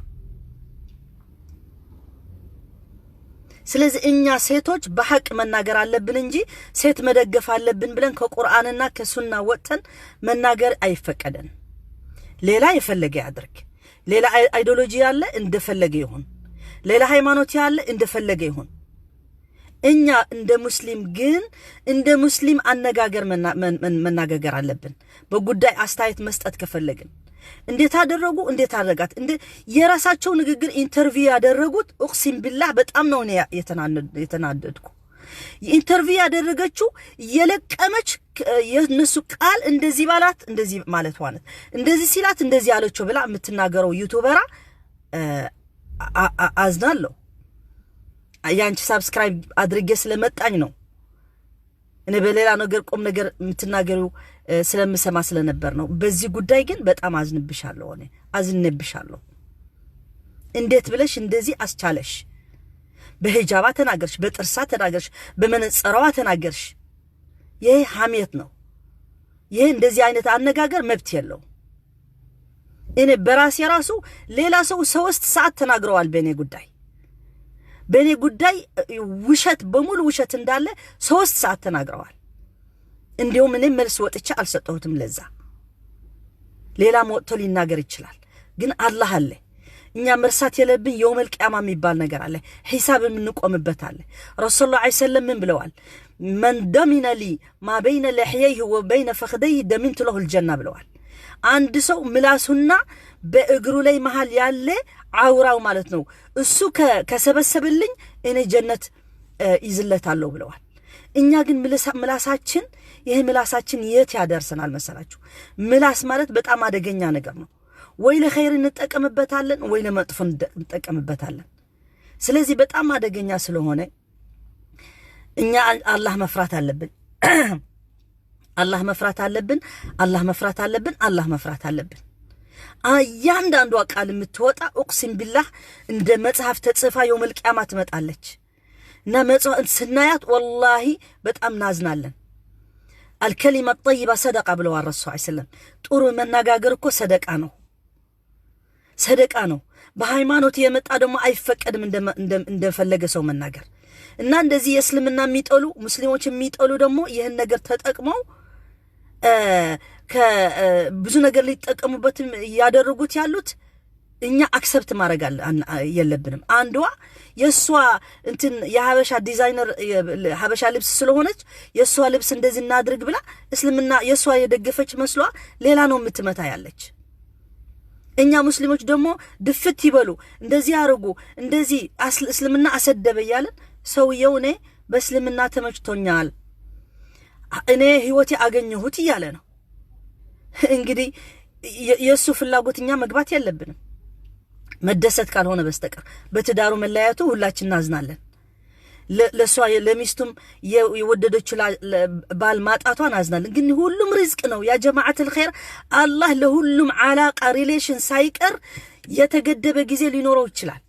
ስለዚህ እኛ ሴቶች በሐቅ መናገር አለብን እንጂ ሴት መደገፍ አለብን ብለን ከቁርአንና ከሱና ወጥተን መናገር አይፈቀደን። ሌላ የፈለገ ያድርግ። ሌላ ideology ያለ እንደፈለገ ይሁን፣ ሌላ ሃይማኖት ያለ እንደፈለገ ይሁን። እኛ እንደ ሙስሊም ግን እንደ ሙስሊም አነጋገር መናገር አለብን። በጉዳይ አስተያየት መስጠት ከፈለግን እንዴት አደረጉ፣ እንዴት አደረጋት፣ የራሳቸው ንግግር interview ያደረጉት أقسم بالله በጣም ነው እኔ የተናደድኩ። interview ያደረገችው የለቀመች የነሱ ቃል እንደዚህ ባላት እንደዚህ ማለት ዋነት እንደዚህ ሲላት እንደዚህ ያለችው ብላ የምትናገረው YouTuber ኣ አዝናለሁ። ያንቺ subscribe አድርጌ ስለመጣኝ ነው። እኔ በሌላ ነገር ቆም ነገር የምትናገሪው ስለምሰማ ስለነበር ነው። በዚህ ጉዳይ ግን በጣም አዝንብሻለሁ፣ እኔ አዝንብሻለሁ። እንዴት ብለሽ እንደዚህ አስቻለሽ? በሂጃባ ተናገርሽ፣ በጥርሳ ተናገርሽ፣ በመነጽሯ ተናገርሽ። ይሄ ሐሜት ነው። ይሄ እንደዚህ አይነት አነጋገር መብት የለው። እኔ በራሴ ራሱ ሌላ ሰው 3 ሰዓት ተናግረዋል በእኔ ጉዳይ በእኔ ጉዳይ ውሸት በሙሉ ውሸት እንዳለ 3 ሰዓት ተናግረዋል። እንዲሁም እኔ መልስ ወጥቼ አልሰጠሁትም። ለዛ ሌላም ወጥቶ ሊናገር ይችላል። ግን አላህ አለ። እኛ መርሳት የለብን የውመል ቂያማ የሚባል ነገር አለ። ሂሳብ የምንቆምበት አለ። ረሱል ዐለይሂ ወሰለም ምን ብለዋል? መን ደሚነ ሊ ማ በይነ ለሕየይህ ወበይነ ፈኽደይህ ደሚንቱ ለሁ ልጀና ብለዋል። አንድ ሰው ምላሱና በእግሩ ላይ መሃል ያለ አውራው ማለት ነው እሱ ከሰበሰብልኝ እኔ ጀነት ይዝለታለሁ ብለዋል። እኛ ግን ምላሳችን ይሄ ምላሳችን የት ያደርሰናል መሰላችሁ? ምላስ ማለት በጣም አደገኛ ነገር ነው። ወይ ለኸይር እንጠቀምበታለን ወይ ለመጥፎ እንጠቀምበታለን። ስለዚህ በጣም አደገኛ ስለሆነ እኛ አላህ መፍራት አለብን። አላህ መፍራት አለብን። አላህ መፍራት አለብን። አላህ መፍራት አለብን። እያንዳንዷ ቃል የምትወጣ أقسم بالله እንደ መጽሐፍ ተጽፋ يوم القيامة ትመጣለች እና መጽሐፍ ስናያት والله በጣም ናዝናለን። الكلمة الطيبة صدقة ብለዋል ረሱል ዐለይሂ ወሰለም። ጥሩ መነጋገር እኮ ሰደቃ ነው፣ ሰደቃ ነው። በሃይማኖት የመጣ ደግሞ አይፈቀድም እንደፈለገ ሰው መናገር እና እንደዚህ የእስልምና የሚጠሉ ሙስሊሞች የሚጠሉ ደግሞ ይህን ነገር ተጠቅመው ብዙ ነገር ሊጠቀሙበት እያደረጉት ያሉት እኛ accept ማድረግ የለብንም። አንዷ የእሷ እንትን የሀበሻ ዲዛይነር ሀበሻ ልብስ ስለሆነች የእሷ ልብስ እንደዚህ እናድርግ ብላ እስልምና የእሷ የደገፈች መስሏ ሌላ ነው የምትመታ ያለች። እኛ ሙስሊሞች ደግሞ ድፍት ይበሉ እንደዚህ ያርጉ እንደዚህ እስልምና አሰደበ እያለን ሰውየው እኔ በእስልምና ተመችቶኛል እኔ ህይወቴ አገኘሁት እያለ ነው። እንግዲህ የእሱ ፍላጎት እኛ መግባት የለብንም መደሰት ካልሆነ በስተቀር። በትዳሩ መለያየቱ ሁላችን እናዝናለን። ለሷ ለሚስቱም የወደደችው ባል ማጣቷ እናዝናለን። ግን ሁሉም ሪዝቅ ነው። يا جماعة الخير አላህ ለሁሉም علاقة relation ሳይቀር የተገደበ ጊዜ ሊኖረው ይችላል።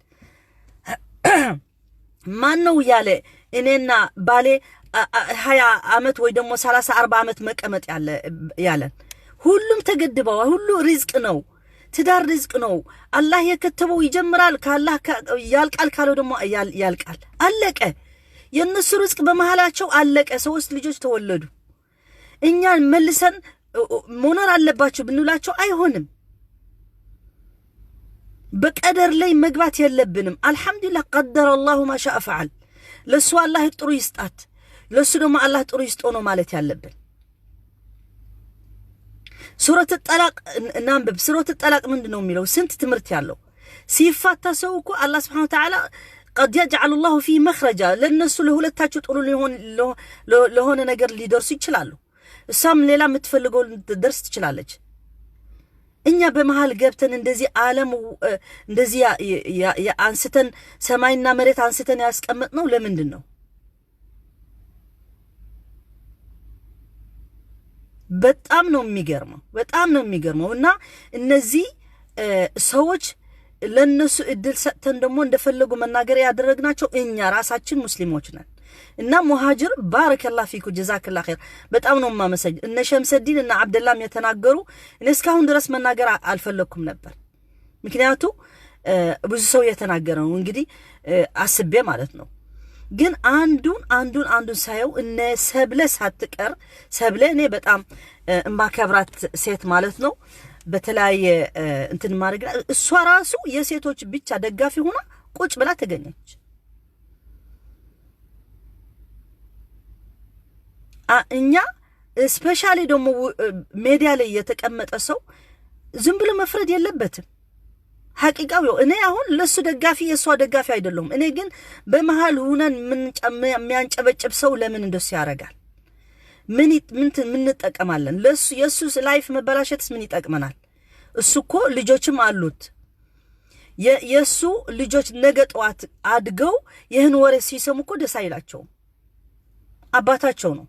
ማን ነው ያለ እኔና ባሌ 20 ዓመት ወይ ደግሞ 30 40 ዓመት መቀመጥ ያለን? ሁሉም ተገድበዋል። ሁሉ ሪዝቅ ነው። ትዳር ሪዝቅ ነው። አላህ የከተበው ይጀምራል፣ ካላህ ያልቃል፣ ካለው ደግሞ ያልቃል። አለቀ። የእነሱ ሪዝቅ በመሃላቸው አለቀ። 3 ልጆች ተወለዱ። እኛን መልሰን መኖር አለባቸው ብንላቸው አይሆንም። በቀደር ላይ መግባት የለብንም። አልሐምዱሊላህ ቀደረ አላሁ ማ ሻአ ፈዓል። ለሱ አላህ ጥሩ ይስጣት፣ ለሱ ደግሞ አላህ ጥሩ ይስጦ ነው ማለት ያለብን። ሱረት ጠላቅ እናንብብ። ሱረት ጠላቅ ምንድን ነው የሚለው? ስንት ትምህርት ያለው። ሲፋታ ሰው እኮ አላህ سبحانه وتعالى قد يجعل الله فيه مخرجا፣ ለእነሱ ለሁለታቸው ጥሩ ለሆነ ነገር ሊደርሱ ይችላሉ። እሷም ሌላ የምትፈልገው ልትደርስ ትችላለች። እኛ በመሃል ገብተን እንደዚህ ዓለም እንደዚህ አንስተን፣ ሰማይና መሬት አንስተን ያስቀመጥነው ለምንድን ነው? በጣም ነው የሚገርመው። በጣም ነው የሚገርመው። እና እነዚህ ሰዎች ለነሱ እድል ሰጥተን ደግሞ እንደፈለጉ መናገር ያደረግናቸው እኛ ራሳችን ሙስሊሞች ነን። እና ሙሃጅር بارك الله فيكم جزاك الله خير፣ በጣም ነው የማመሰግን። እነ ሸምሰዲን እና አብደላም የተናገሩ፣ እኔ እስካሁን ድረስ መናገር አልፈለግኩም ነበር። ምክንያቱ ብዙ ሰው የተናገረ ነው እንግዲህ አስቤ ማለት ነው። ግን አንዱን አንዱን አንዱን ሳየው እነ ሰብለ ሳትቀር፣ ሰብለ እኔ በጣም እማከብራት ሴት ማለት ነው። በተለያየ እንትን ማድረግ እሷ ራሱ የሴቶች ብቻ ደጋፊ ሆና ቁጭ ብላ ተገኘች። እኛ especially ደግሞ ሜዲያ ላይ የተቀመጠ ሰው ዝም ብሎ መፍረድ የለበትም። ሐቂቃው እኔ አሁን ለሱ ደጋፊ የእሷ ደጋፊ አይደለሁም። እኔ ግን በመሀል ሁነን የሚያንጨበጭብ ሰው ለምን እንደሱ ያደርጋል? ምን ምን እንጠቀማለን? ለሱ የእሱ life መበላሸትስ ምን ይጠቅመናል? እሱ እኮ ልጆችም አሉት። የእሱ ልጆች ነገ ጠዋት አድገው ይህን ወሬ ሲሰሙ እኮ ደስ አይላቸውም። አባታቸው ነው።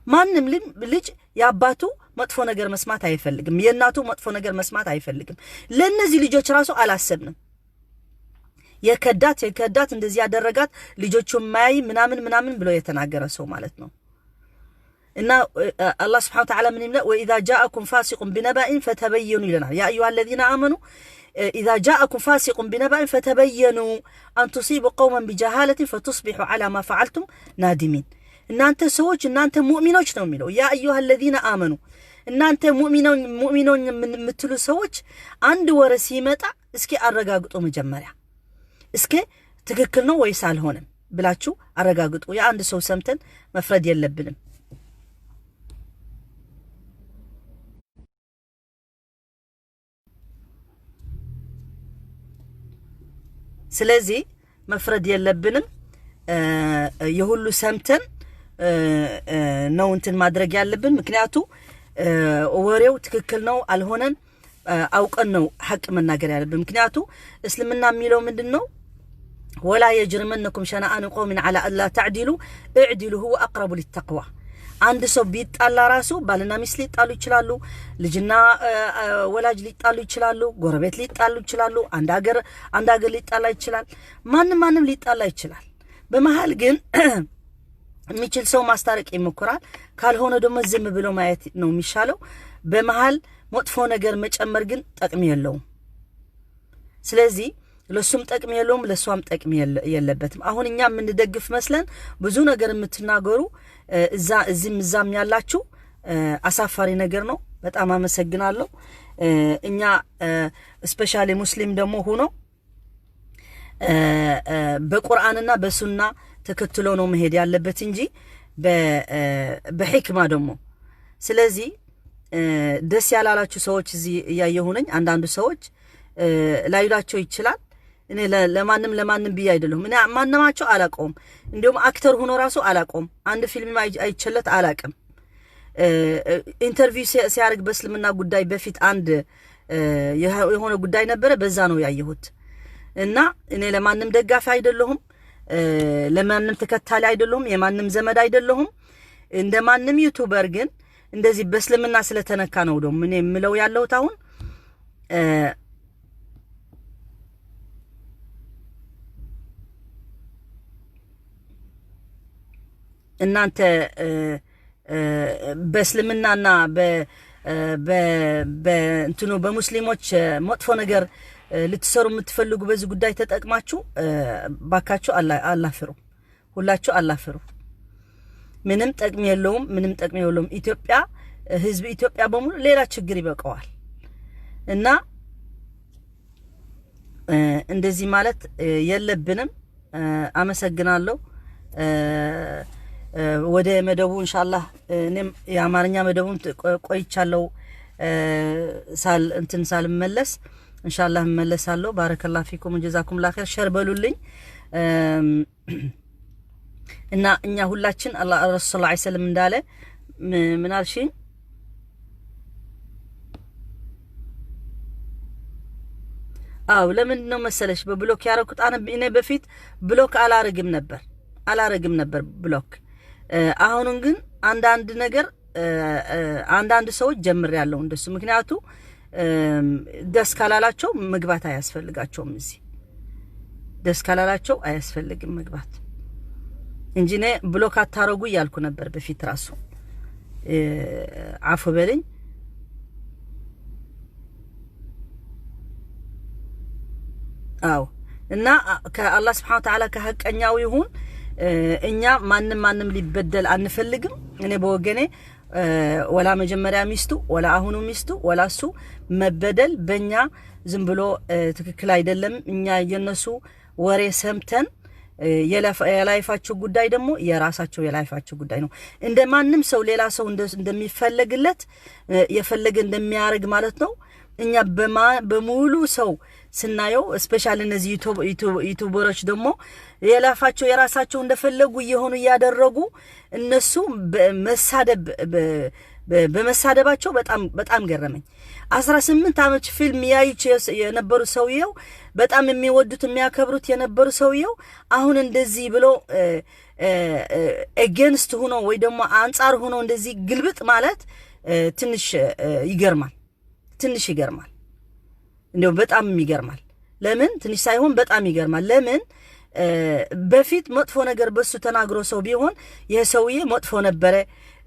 ማንም ልጅ የአባቱ መጥፎ ነገር መስማት አይፈልግም። የእናቱ መጥፎ ነገር መስማት አይፈልግም። ለእነዚህ ልጆች ራሱ አላሰብንም። የከዳት የከዳት እንደዚህ ያደረጋት ልጆቹ የማያይ ምናምን ምናምን ብሎ የተናገረ ሰው ማለት ነው። እና አላህ سبحانه وتعالى ምን ይላል? وإذا جاءكم فاسق بنبإ فتبينوا ይለናል። يا أيها الذين آمنوا إذا جاءكم فاسق بنبإ فتبينوا أن تصيبوا قوما بجهالة فتصبحوا على ما فعلتم نادمين። እናንተ ሰዎች፣ እናንተ ሙእሚኖች ነው የሚለው። يا أيها الذين آمنوا፣ እናንተ ሙእሚኖች የምትሉ ሰዎች አንድ ወሬ ሲመጣ እስኪ አረጋግጡ መጀመሪያ፣ እስኪ ትክክል ነው ወይስ አልሆነም ብላችሁ አረጋግጡ። የአንድ ሰው ሰምተን መፍረድ የለብንም። ስለዚህ መፍረድ የለብንም። የሁሉ ሰምተን ነው እንትን ማድረግ ያለብን። ምክንያቱ ወሬው ትክክል ነው አልሆነን አውቀን ነው ሐቅ መናገር ያለብን። ምክንያቱ እስልምና የሚለው ምንድን ነው? ولا يجرمنكم شنآن قوم على ألا تعدلوا اعدلوا هو أقرب للتقوى። አንድ ሰው ቢጣላ ራሱ ባልና ሚስት ሊጣሉ ይችላሉ። ልጅና ወላጅ ሊጣሉ ይችላሉ። ጎረቤት ሊጣሉ ይችላሉ። አንድ ሀገር አንድ ሀገር ሊጣላ ይችላል። ማንም ማንም ሊጣላ ይችላል። በመሀል ግን የሚችል ሰው ማስታረቅ ይሞክራል። ካልሆነ ደግሞ ዝም ብሎ ማየት ነው የሚሻለው። በመሀል መጥፎ ነገር መጨመር ግን ጠቅም የለውም። ስለዚህ ለሱም ጠቅም የለውም፣ ለሷም ጠቅም የለበትም። አሁን እኛ የምንደግፍ መስለን ብዙ ነገር የምትናገሩ እዛ እዚህም እዛም ያላችሁ አሳፋሪ ነገር ነው። በጣም አመሰግናለሁ። እኛ especially ሙስሊም ደግሞ ሆኖ በቁርአንና በሱና ተከትሎ ነው መሄድ ያለበት እንጂ በሕክማ ደግሞ። ስለዚህ ደስ ያላላችሁ ሰዎች እዚህ እያየሁ ነኝ። አንዳንዱ ሰዎች ላይላቸው ይችላል። እኔ ለማንም ለማንም ብዬ አይደለሁም። እኔ ማንማቸው አላቀውም። እንዲሁም actor ሆኖ ራሱ አላቀውም። አንድ ፊልም አይቸለት አላቅም። Interview ሲያደርግ በእስልምና ጉዳይ በፊት አንድ የሆነ ጉዳይ ነበረ፣ በዛ ነው ያየሁት። እና እኔ ለማንም ደጋፊ አይደለሁም፣ ለማንም ተከታሊ አይደለሁም፣ የማንም ዘመድ አይደለሁም። እንደ ማንም YouTuber ግን እንደዚህ በእስልምና ስለተነካ ነው ደግሞ እኔ የምለው ያለሁት አሁን። እናንተ በእስልምናና በእንትኑ በሙስሊሞች መጥፎ ነገር ልትሰሩ የምትፈልጉ በዚህ ጉዳይ ተጠቅማችሁ ባካችሁ አላህ ፍሩ፣ ሁላችሁ አላህ ፍሩ። ምንም ጠቅም የለውም። ምንም ጠቅም የለውም። ኢትዮጵያ ህዝብ ኢትዮጵያ በሙሉ ሌላ ችግር ይበቃዋል። እና እንደዚህ ማለት የለብንም። አመሰግናለሁ። ወደ መደቡ ኢንሻአላህ። እኔም የአማርኛ መደቡን ቆይቻለሁ ሳል እንትን ሳልመለስ፣ ኢንሻአላህ እመለሳለሁ። ባረከላሁ ፊኩም፣ ጀዛኩም ላኸይር። Share በሉልኝ እና እኛ ሁላችን አላህ ረሱል ሰለላሁ ዐለይሂ ወሰለም እንዳለ፣ ምን አልሽኝ? አው ለምንድን ነው መሰለሽ በ block ያረኩት? እኔ በፊት block አላረግም ነበር block። አሁን ግን አንዳንድ ነገር አንዳንድ ሰዎች ጀምሬያለሁ እንደሱ። ምክንያቱ ደስ ካላላቸው መግባት አያስፈልጋቸውም። እዚህ ደስ ካላላቸው አያስፈልግም መግባት እንጂ እኔ block አታረጉ እያልኩ ነበር በፊት ራሱ። አፉ በልኝ። አዎ፣ እና ከአላህ ስብሐነ ወተዓላ ከሀቀኛው ይሁን። እኛ ማንም ማንም ሊበደል አንፈልግም። እኔ በወገኔ ወላ መጀመሪያ ሚስቱ ወላ አሁኑ ሚስቱ ወላ እሱ መበደል በእኛ ዝም ብሎ ትክክል አይደለም። እኛ የነሱ ወሬ ሰምተን የ life ኣቸው ጉዳይ ደግሞ የራሳቸው የ life ኣቸው ጉዳይ ነው። እንደ ማንም ሰው ሌላ ሰው እንደሚፈለግለት የፈለገ እንደሚያደርግ ማለት ነው። እኛ በሙሉ ሰው ስናየው especially እነዚህ YouTuber ኦች ደግሞ የ life ኣቸው የራሳቸው እንደፈለጉ እየሆኑ እያደረጉ እነሱ መሳደብ በመሳደባቸው በጣም በጣም ገረመኝ። 18 ዓመት ፊልም ያዩት የነበሩ ሰውየው፣ በጣም የሚወዱት የሚያከብሩት የነበሩ ሰውየው አሁን እንደዚህ ብሎ against ሆኖ ወይ ደግሞ አንጻር ሆኖ እንደዚህ ግልብጥ ማለት ትንሽ ይገርማል። ትንሽ ይገርማል። እንዲያው በጣም ይገርማል። ለምን ትንሽ ሳይሆን በጣም ይገርማል። ለምን በፊት መጥፎ ነገር በሱ ተናግሮ ሰው ቢሆን ይህ ሰውዬ መጥፎ ነበረ፣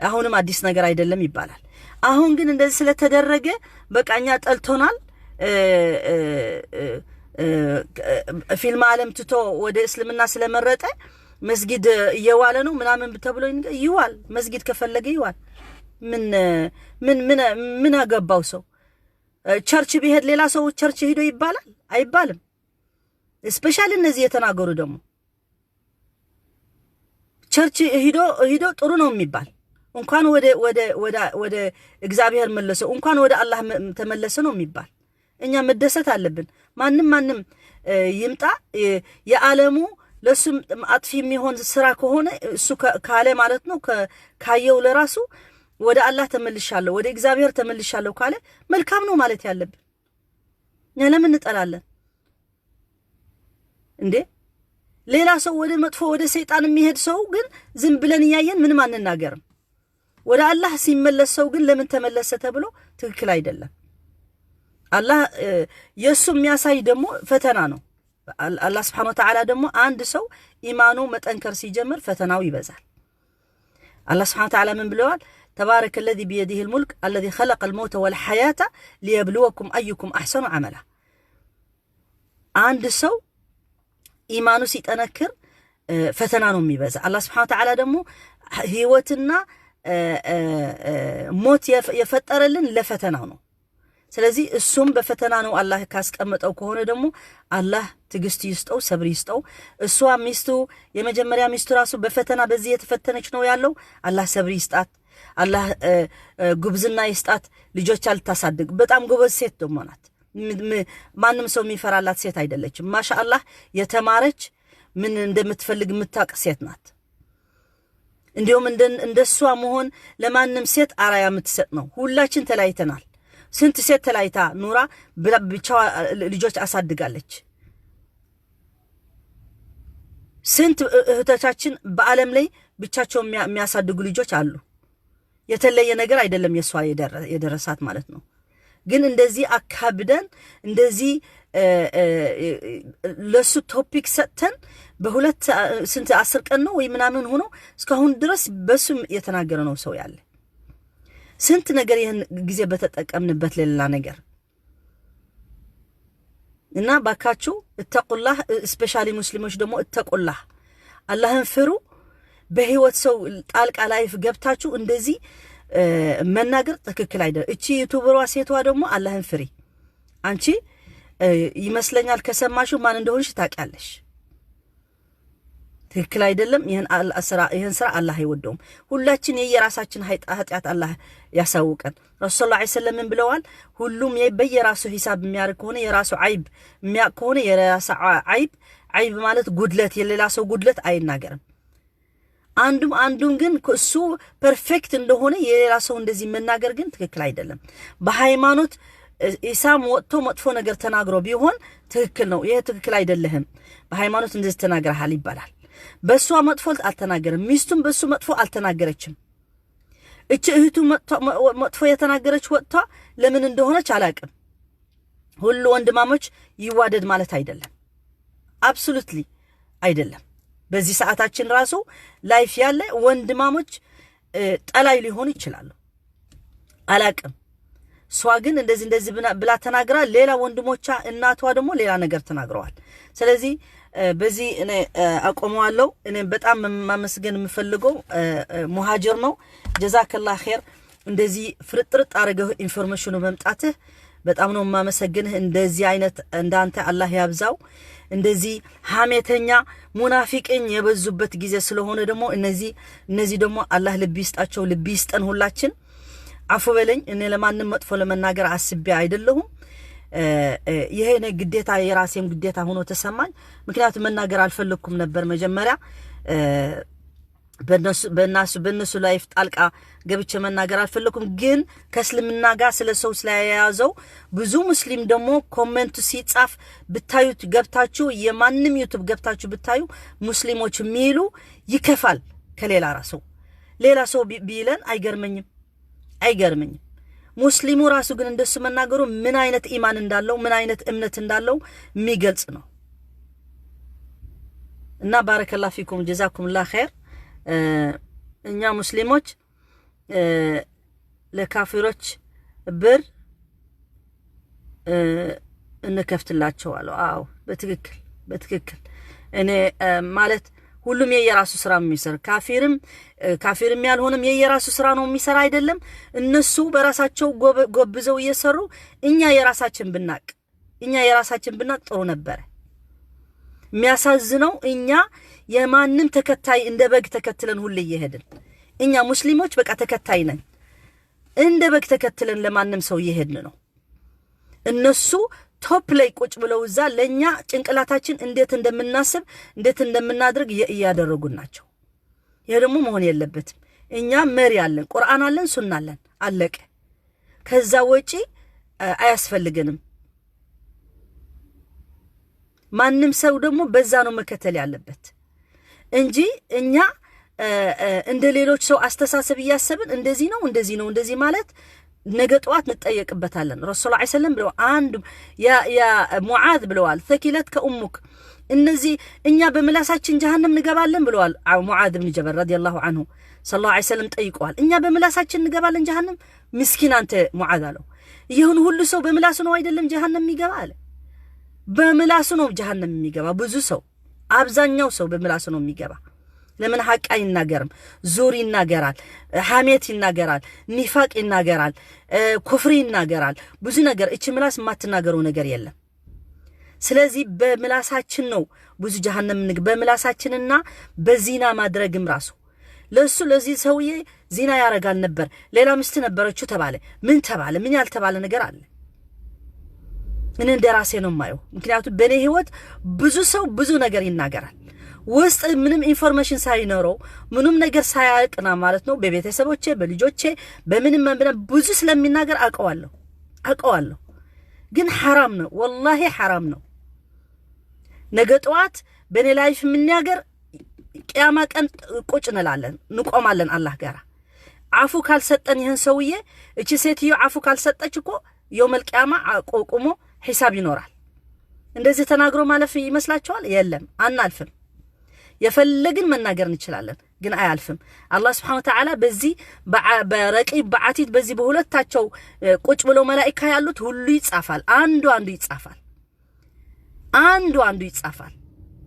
አሁንም አዲስ ነገር አይደለም ይባላል። አሁን ግን እንደዚህ ስለተደረገ በቃ እኛ ጠልቶናል። ፊልም ዓለም ትቶ ወደ እስልምና ስለመረጠ መስጊድ እየዋለ ነው ምናምን ተብሎ ይዋል። መስጊድ ከፈለገ ይዋል። ምን ምን ምን ምን አገባው ሰው? Church ቢሄድ ሌላ ሰው church ሂዶ ይባላል? አይባልም። Especially እነዚህ የተናገሩ ደግሞ church ሂዶ ሂዶ ጥሩ ነው የሚባል፣ እንኳን ወደ እግዚአብሔር መለሰው፣ እንኳን ወደ አላህ ተመለሰ ነው የሚባል። እኛ መደሰት አለብን። ማንም ማንም ይምጣ የዓለሙ ለእሱም አጥፊ የሚሆን ስራ ከሆነ እሱ ካለ ማለት ነው፣ ካየው ለራሱ ወደ አላህ ተመልሻለሁ፣ ወደ እግዚአብሔር ተመልሻለሁ ካለ መልካም ነው ማለት ያለብን። እኛ ለምን እንጠላለን እንዴ? ሌላ ሰው ወደ መጥፎ ወደ ሰይጣን የሚሄድ ሰው ግን ዝም ብለን እያየን ምንም አንናገርም። ወደ አላህ ሲመለስ ሰው ግን ለምን ተመለሰ ተብሎ ትክክል አይደለም። አላህ የእሱ የሚያሳይ ደግሞ ፈተና ነው። አላህ ስብሐነ ወተዓላ ደግሞ አንድ ሰው ኢማኑ መጠንከር ሲጀምር ፈተናው ይበዛል። አላህ ስብሐነ ወተዓላ ምን ብለዋል? ተባረከ አለዚ ቢየዲህ ልሙልክ አለዚ ኸለቀ ልመውተ ወልሐያተ ሊየብልወኩም አዩኩም አሕሰኑ ዐመላ። አንድ ሰው ኢማኑ ሲጠነክር ፈተና ነው የሚበዛ። አላህ ስብሐነ ወተዓላ ደግሞ ህይወትና ሞት የፈጠረልን ለፈተናው ነው። ስለዚህ እሱም በፈተና ነው አላህ ካስቀመጠው ከሆነ ደግሞ አላህ ትዕግስት ይስጠው፣ ሰብር ይስጠው። እሷ ሚስቱ የመጀመሪያ ሚስቱ ራሱ በፈተና በዚህ የተፈተነች ነው ያለው። አላህ ሰብር ይስጣት፣ አላህ ጉብዝና ይስጣት። ልጆች አልታሳድግ በጣም ጎበዝ ሴት ደግሞ ናት። ማንም ሰው የሚፈራላት ሴት አይደለችም። ማሻ አላህ የተማረች፣ ምን እንደምትፈልግ የምታውቅ ሴት ናት። እንዲሁም እንደሷ መሆን ለማንም ሴት አራያ የምትሰጥ ነው። ሁላችን ተለያይተናል። ስንት ሴት ተለያይታ ኑራ ብቻዋ ልጆች አሳድጋለች። ስንት እህቶቻችን በዓለም ላይ ብቻቸው የሚያሳድጉ ልጆች አሉ። የተለየ ነገር አይደለም የእሷ የደረሳት ማለት ነው። ግን እንደዚህ አካብደን እንደዚህ ለሱ topic ሰጥተን በሁለት ስንት 10 ቀን ነው ወይ ምናምን ሆኖ እስካሁን ድረስ በሱ የተናገረ ነው ሰው ያለ። ስንት ነገር ይህን ጊዜ በተጠቀምንበት ለሌላ ነገር። እና ባካችሁ እተቁላህ፣ especially ሙስሊሞች ደግሞ እተቁላህ፣ አላህን ፍሩ። በህይወት ሰው ጣልቃ life ገብታችሁ እንደዚህ መናገር ትክክል አይደለም። እቺ YouTuber ዋ ሴቷ ደግሞ አላህን ፍሪ። አንቺ ይመስለኛል ከሰማሽው ማን እንደሆንሽ ታውቂያለሽ። ትክክል አይደለም። ይህን ስራ አላህ አይወደውም። ሁላችን የየራሳችን ኃጢአት አላህ ያሳውቀን። ረሱል ሰለላሁ ዐለይሂ ወሰለም ምን ብለዋል? ሁሉም በየራሱ ሂሳብ የሚያደርግ ከሆነ፣ የራሱ ዓይብ የሚያውቅ ከሆነ፣ የራሱ ዓይብ፣ ዓይብ ማለት ጉድለት፣ የሌላ ሰው ጉድለት አይናገርም። አንዱም አንዱን ግን እሱ perfect እንደሆነ የሌላ ሰው እንደዚህ መናገር ግን ትክክል አይደለም። በሃይማኖት ኢሳም ወጥቶ መጥፎ ነገር ተናግሮ ቢሆን ትክክል ነው። ይሄ ትክክል አይደለህም፣ በሃይማኖት እንደዚህ ተናግረሃል ይባላል። በእሷ መጥፎ አልተናገረም። ሚስቱም በእሱ መጥፎ አልተናገረችም። እች እህቱ መጥፎ የተናገረች ወጥቷ ለምን እንደሆነች አላቅም። ሁሉ ወንድማሞች ይዋደድ ማለት አይደለም። Absolutely አይደለም። በዚህ ሰዓታችን ራሱ life ያለ ወንድማሞች ጠላይ ሊሆኑ ይችላሉ። አላቅም። እሷ ግን እንደዚህ እንደዚህ ብላ ተናግራ፣ ሌላ ወንድሞቿ እናቷ ደግሞ ሌላ ነገር ተናግረዋል። ስለዚህ በዚህ እኔ አቆመዋለሁ። እኔ በጣም ማመስገን የምፈልገው ሙሃጅር ነው። ጀዛከላህ ኸይር። እንደዚህ ፍርጥርጥ አድርገህ information ኑ መምጣትህ በጣም ነው የማመሰግንህ። እንደዚህ አይነት እንዳንተ አላህ ያብዛው። እንደዚህ ሐሜተኛ ሙናፊቅኝ የበዙበት ጊዜ ስለሆነ ደግሞ እነዚህ ደግሞ አላህ ልብ ይስጣቸው፣ ልብ ይስጠን ሁላችን። አፉ በለኝ። እኔ ለማንም መጥፎ ለመናገር አስቤ አይደለሁም። ይሄ እኔ ግዴታ የራሴም ግዴታ ሆኖ ተሰማኝ። ምክንያቱም መናገር አልፈለግኩም ነበር መጀመሪያ፣ በእነሱ life ጣልቃ ገብቼ መናገር አልፈለኩም። ግን ከእስልምና ጋር ስለ ሰው ስለያያዘው ብዙ ሙስሊም ደግሞ comment ኡ ሲጻፍ ብታዩት፣ ገብታችሁ የማንም YouTube ገብታችሁ ብታዩ ሙስሊሞች የሚሉ ይከፋል። ከሌላ ሰው ሌላ ሰው ቢለን አይገርመኝም፣ አይገርመኝም። ሙስሊሙ ራሱ ግን እንደሱ መናገሩ ምን አይነት ኢማን እንዳለው፣ ምን አይነት እምነት እንዳለው የሚገልጽ ነው። እና ባረከላሁ ፊኩም፣ ጀዛኩሙላህ ኸይር። እኛ ሙስሊሞች ለካፊሮች በር እንከፍትላቸዋለሁ። አዎ፣ በትክክል በትክክል። እኔ ማለት ሁሉም የየራሱ ስራ የሚሰራ፣ ካፊርም ካፊርም ያልሆነም የየራሱ ስራ ነው የሚሰራ አይደለም። እነሱ በራሳቸው ጎብዘው እየሰሩ እኛ የራሳችን ብናቅ ጥሩ ነበረ። የሚያሳዝነው እኛ የማንም ተከታይ እንደ በግ ተከትለን ሁሌ እየሄድን፣ እኛ ሙስሊሞች በቃ ተከታይ ነን። እንደ በግ ተከትለን ለማንም ሰው እየሄድን ነው። እነሱ top ላይ ቁጭ ብለው እዛ ለእኛ ጭንቅላታችን እንዴት እንደምናስብ፣ እንዴት እንደምናደርግ እያደረጉን ናቸው። ይሄ ደግሞ መሆን የለበትም። እኛ መሪ አለን፣ ቁርአን አለን፣ ሱና አለን፣ አለቀ። ከዛ ወጪ አያስፈልገንም። ማንም ሰው ደግሞ በዛ ነው መከተል ያለበት እንጂ እኛ እንደ ሌሎች ሰው አስተሳሰብ እያሰብን እንደዚህ ነው፣ እንደዚህ ነው፣ እንደዚህ ማለት ነገ ጠዋት እንጠየቅበታለን። ረሱል ዐለይሂ ሰለም ብለው አንዱ ያ ሙዓዝ ብለዋል፣ ثكلتك أمك፣ እነዚህ እኛ በምላሳችን ጀሃነም እንገባለን ብለዋል። ሙዓዝ ብን ጀበል ረዲየላሁ ዐንሁ ሰለላሁ ዐለይሂ ወሰለም ጠይቀዋል። እኛ በምላሳችን እንገባለን ጀሃነም? ምስኪን አንተ ሙዓዝ አለው። ይህን ሁሉ ሰው በምላሱ ነው አይደለም ጀሃነም የሚገባ አለ። በምላሱ ነው ጀሃነም የሚገባ ብዙ ሰው፣ አብዛኛው ሰው በምላሱ ነው የሚገባ። ለምን ሐቅ አይናገርም? ዙር ይናገራል፣ ሐሜት ይናገራል፣ ኒፋቅ ይናገራል፣ ኩፍሪ ይናገራል። ብዙ ነገር፣ እቺ ምላስ የማትናገረው ነገር የለም። ስለዚህ በምላሳችን ነው ብዙ ጀሃነም በምላሳችንና በዚና ማድረግም ራሱ ለእሱ ለዚህ ሰውዬ ዚና ያረጋል ነበር፣ ሌላ ሚስት ነበረችው ተባለ፣ ምን ተባለ፣ ምን ያልተባለ ነገር አለ። እኔ እንደ ራሴ ነው የማየው። ምክንያቱም በእኔ ህይወት ብዙ ሰው ብዙ ነገር ይናገራል። ውስጥ ምንም information ሳይኖረው፣ ምንም ነገር ሳያውቅና ማለት ነው፣ በቤተሰቦቼ፣ በልጆቼ፣ በምንም ብዙ ስለሚናገር አውቀዋለሁ፣ አውቀዋለሁ። ግን ሐራም ነው፣ ወላሂ ሐራም ነው። ነገ ጠዋት በእኔ life የምናገር ቅያማ ቀን ቁጭ እንላለን፣ እንቆማለን አላህ ጋር። አፉ ካልሰጠን ይህን ሰውዬ፣ እቺ ሴትዮ አፉ ካልሰጠች እኮ የውመል ቅያማ ቆቁሞ ሒሳብ ይኖራል። እንደዚህ ተናግሮ ማለፍ ይመስላችኋል? የለም፣ አናልፍም። የፈለግን መናገር እንችላለን፣ ግን አያልፍም። አላህ ስብሐነ ወተዓላ በዚህ በረቂብ በዓቲድ በዚህ በሁለታቸው ቁጭ ብለው መላኢካ ያሉት ሁሉ ይጻፋል። አንዱ አንዱ ይጻፋል። አንዱ አንዱ ይጻፋል።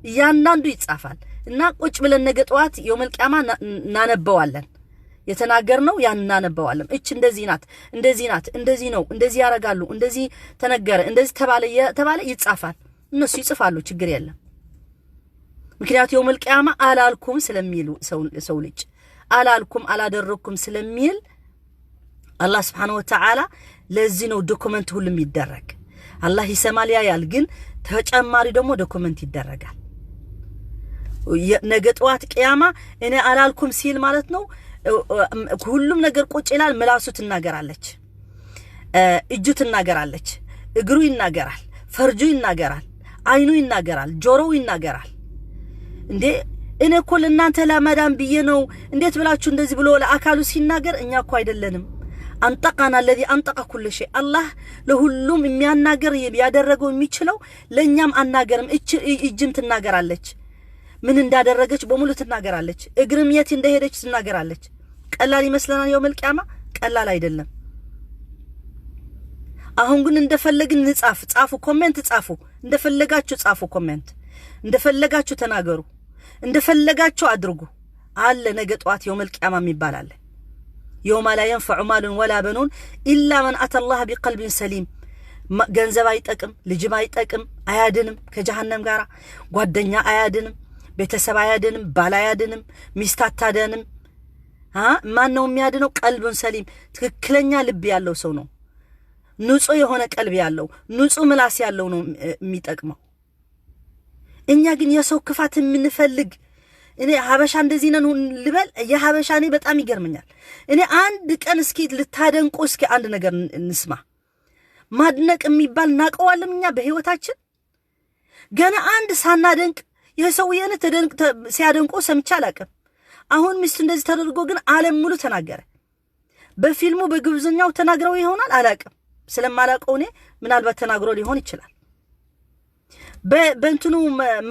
እያንዳንዱ ይጻፋል። እና ቁጭ ብለን ነገ ጠዋት የውመል ቂያማ እናነበዋለን። የተናገርነው ያን እናነበዋለን። እች እንደዚህ ናት፣ እንደዚህ ናት፣ እንደዚህ ነው፣ እንደዚህ ያደርጋሉ፣ እንደዚህ ተነገረ፣ እንደዚህ ተባለ ተባለ ይጻፋል። እነሱ ይጽፋሉ፣ ችግር የለም። ምክንያቱ يوم القيامة አላልኩም ስለሚሉ ሰው ልጅ አላልኩም አላደረኩም ስለሚል አላህ سبحانه وتعالى ለዚህ ነው document ሁሉም ይደረግ። አላህ ይሰማል ያያል፣ ግን ተጨማሪ ደግሞ document ይደረጋል። ነገ ጠዋት ቅያማ እኔ አላልኩም ሲል ማለት ነው ሁሉም ነገር ቁጭ ይላል። ምላሱ ትናገራለች፣ እጁ ትናገራለች፣ እግሩ ይናገራል፣ ፈርጁ ይናገራል፣ አይኑ ይናገራል፣ ጆሮው ይናገራል። እንዴ እኔ እኮ ለእናንተ ለመዳን ብዬ ነው እንዴት ብላችሁ እንደዚህ ብሎ ለአካሉ ሲናገር እኛ እኮ አይደለንም። አንጠቃና ለዚ አንጠቀ ኩል ሸይ አላህ ለሁሉም የሚያናገር ያደረገው የሚችለው ለእኛም አናገርም። እጅም ትናገራለች፣ ምን እንዳደረገች በሙሉ ትናገራለች። እግርም የት እንደሄደች ትናገራለች። ቀላል ይመስለናል የውመል ቂያማ፣ ቀላል አይደለም። አሁን ግን እንደፈለግን ንጻፍ፣ ጻፉ፣ comment ጻፉ፣ እንደፈለጋችሁ ጻፉ፣ comment እንደፈለጋችሁ ተናገሩ፣ እንደፈለጋችሁ አድርጉ። አለ ነገ ጠዋት يوم القيامة የሚባል አለ። يوم لا ينفع مال ولا بنون إلا من أتى الله بقلب سليم። ገንዘብ አይጠቅም፣ ልጅም አይጠቅም፣ አያድንም ከጀሃነም ጋር። ጓደኛ አያድንም፣ ቤተሰብ አያድንም፣ ባል አያድንም፣ ሚስት አታድንም። ማን ነው የሚያድነው? قلب سليم፣ ትክክለኛ ልብ ያለው ሰው ነው። ንጹህ የሆነ ቀልብ ያለው ንጹህ ምላስ ያለው ነው የሚጠቅመው። እኛ ግን የሰው ክፋት የምንፈልግ እኔ ሀበሻ እንደዚህ ነን ልበል? የሀበሻ እኔ በጣም ይገርመኛል። እኔ አንድ ቀን እስኪ ልታደንቁ እስኪ አንድ ነገር እንስማ። ማድነቅ የሚባል እናውቀዋለን እኛ በህይወታችን ገና አንድ ሳናደንቅ ይህ ሰውዬ ሲያደንቆ ሰምቼ አላውቅም። አሁን ሚስቱ እንደዚህ ተደርጎ ግን ዓለም ሙሉ ተናገረ። በፊልሙ በግብዝኛው ተናግረው ይሆናል አላውቅም። ስለማላውቀው እኔ ምናልባት ተናግሮ ሊሆን ይችላል። በእንትኑ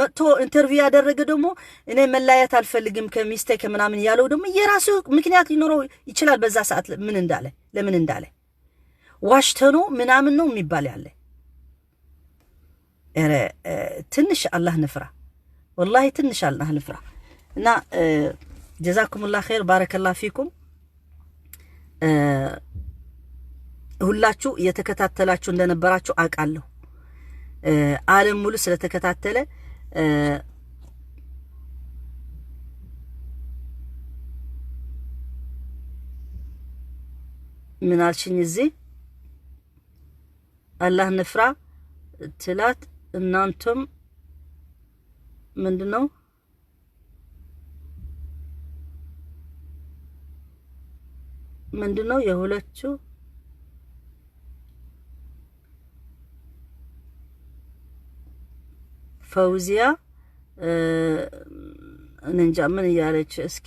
መጥቶ interview ያደረገ ደግሞ እኔ መለያየት አልፈልግም ከሚስቴ ከምናምን ያለው ደግሞ የራሱ ምክንያት ሊኖረው ይችላል። በዛ ሰዓት ምን እንዳለ ለምን እንዳለ ዋሽተኖ ምናምን ነው የሚባል ያለ። ኧረ ትንሽ አላህ ንፍራ፣ ወላሂ ትንሽ አላህ ንፍራ። እና جزاكم الله خير بارك الله فيكم። ሁላችሁ እየተከታተላችሁ እንደነበራችሁ አውቃለሁ። ዓለም ሙሉ ስለተከታተለ ምን አልሽኝ? እዚህ አላህ ንፍራ ትላት እናንተም ምንድነው ምንድነው የሁለቱ ፈውዚያ እንጃ ምን እያለች እስኪ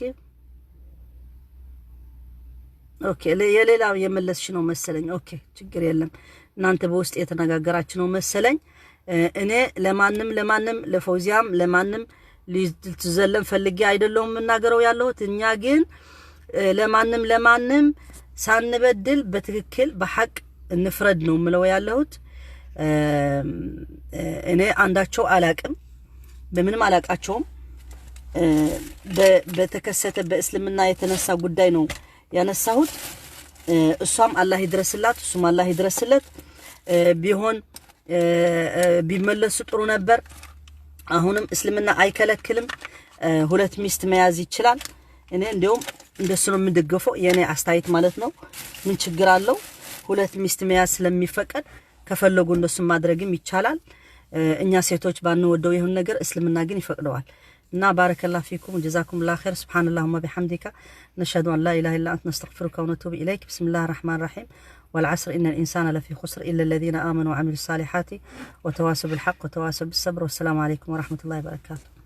okay፣ የሌላ የመለስሽ ነው መሰለኝ። okay ችግር የለም። እናንተ በውስጥ የተነጋገራችሁ ነው መሰለኝ። እኔ ለማንም ለማንም ለፈውዚያም ለማንም ልትዘለም ፈልጌ አይደለሁም የምናገረው ያለሁት። እኛ ግን ለማንም ለማንም ሳንበድል በትክክል በሐቅ እንፍረድ ነው የምለው ያለሁት። እኔ አንዳቸው አላቅም፣ በምንም አላቃቸውም። በተከሰተ በእስልምና የተነሳ ጉዳይ ነው ያነሳሁት። እሷም አላህ ይድረስላት፣ እሱም አላህ ይድረስለት። ቢሆን ቢመለሱ ጥሩ ነበር። አሁንም እስልምና አይከለክልም። ሁለት ሚስት መያዝ ይችላል። እኔ እንዲያውም እንደሱ ነው የምደገፈው፣ የእኔ አስተያየት ማለት ነው። ምን ችግር አለው? ሁለት ሚስት መያዝ ስለሚፈቀድ ከፈለጉ እንደሱ ማድረግም ይቻላል። እኛ ሴቶች ባንወደው ይሁን ነገር እስልምና ግን ይፈቅደዋል። እና بارك الله فيكم جزاكم الله خير። سبحان اللهم بحمدك نشهد أن لا إله إلا أنت نستغفرك ونتوب إليك። بسم الله الرحمن الرحيم والعصر إن الإنسان لفي خسر إلا الذين آمنوا وعملوا الصالحات وتواصوا بالحق وتواصوا بالصبر። والسلام عليكم ورحمة الله وبركاته።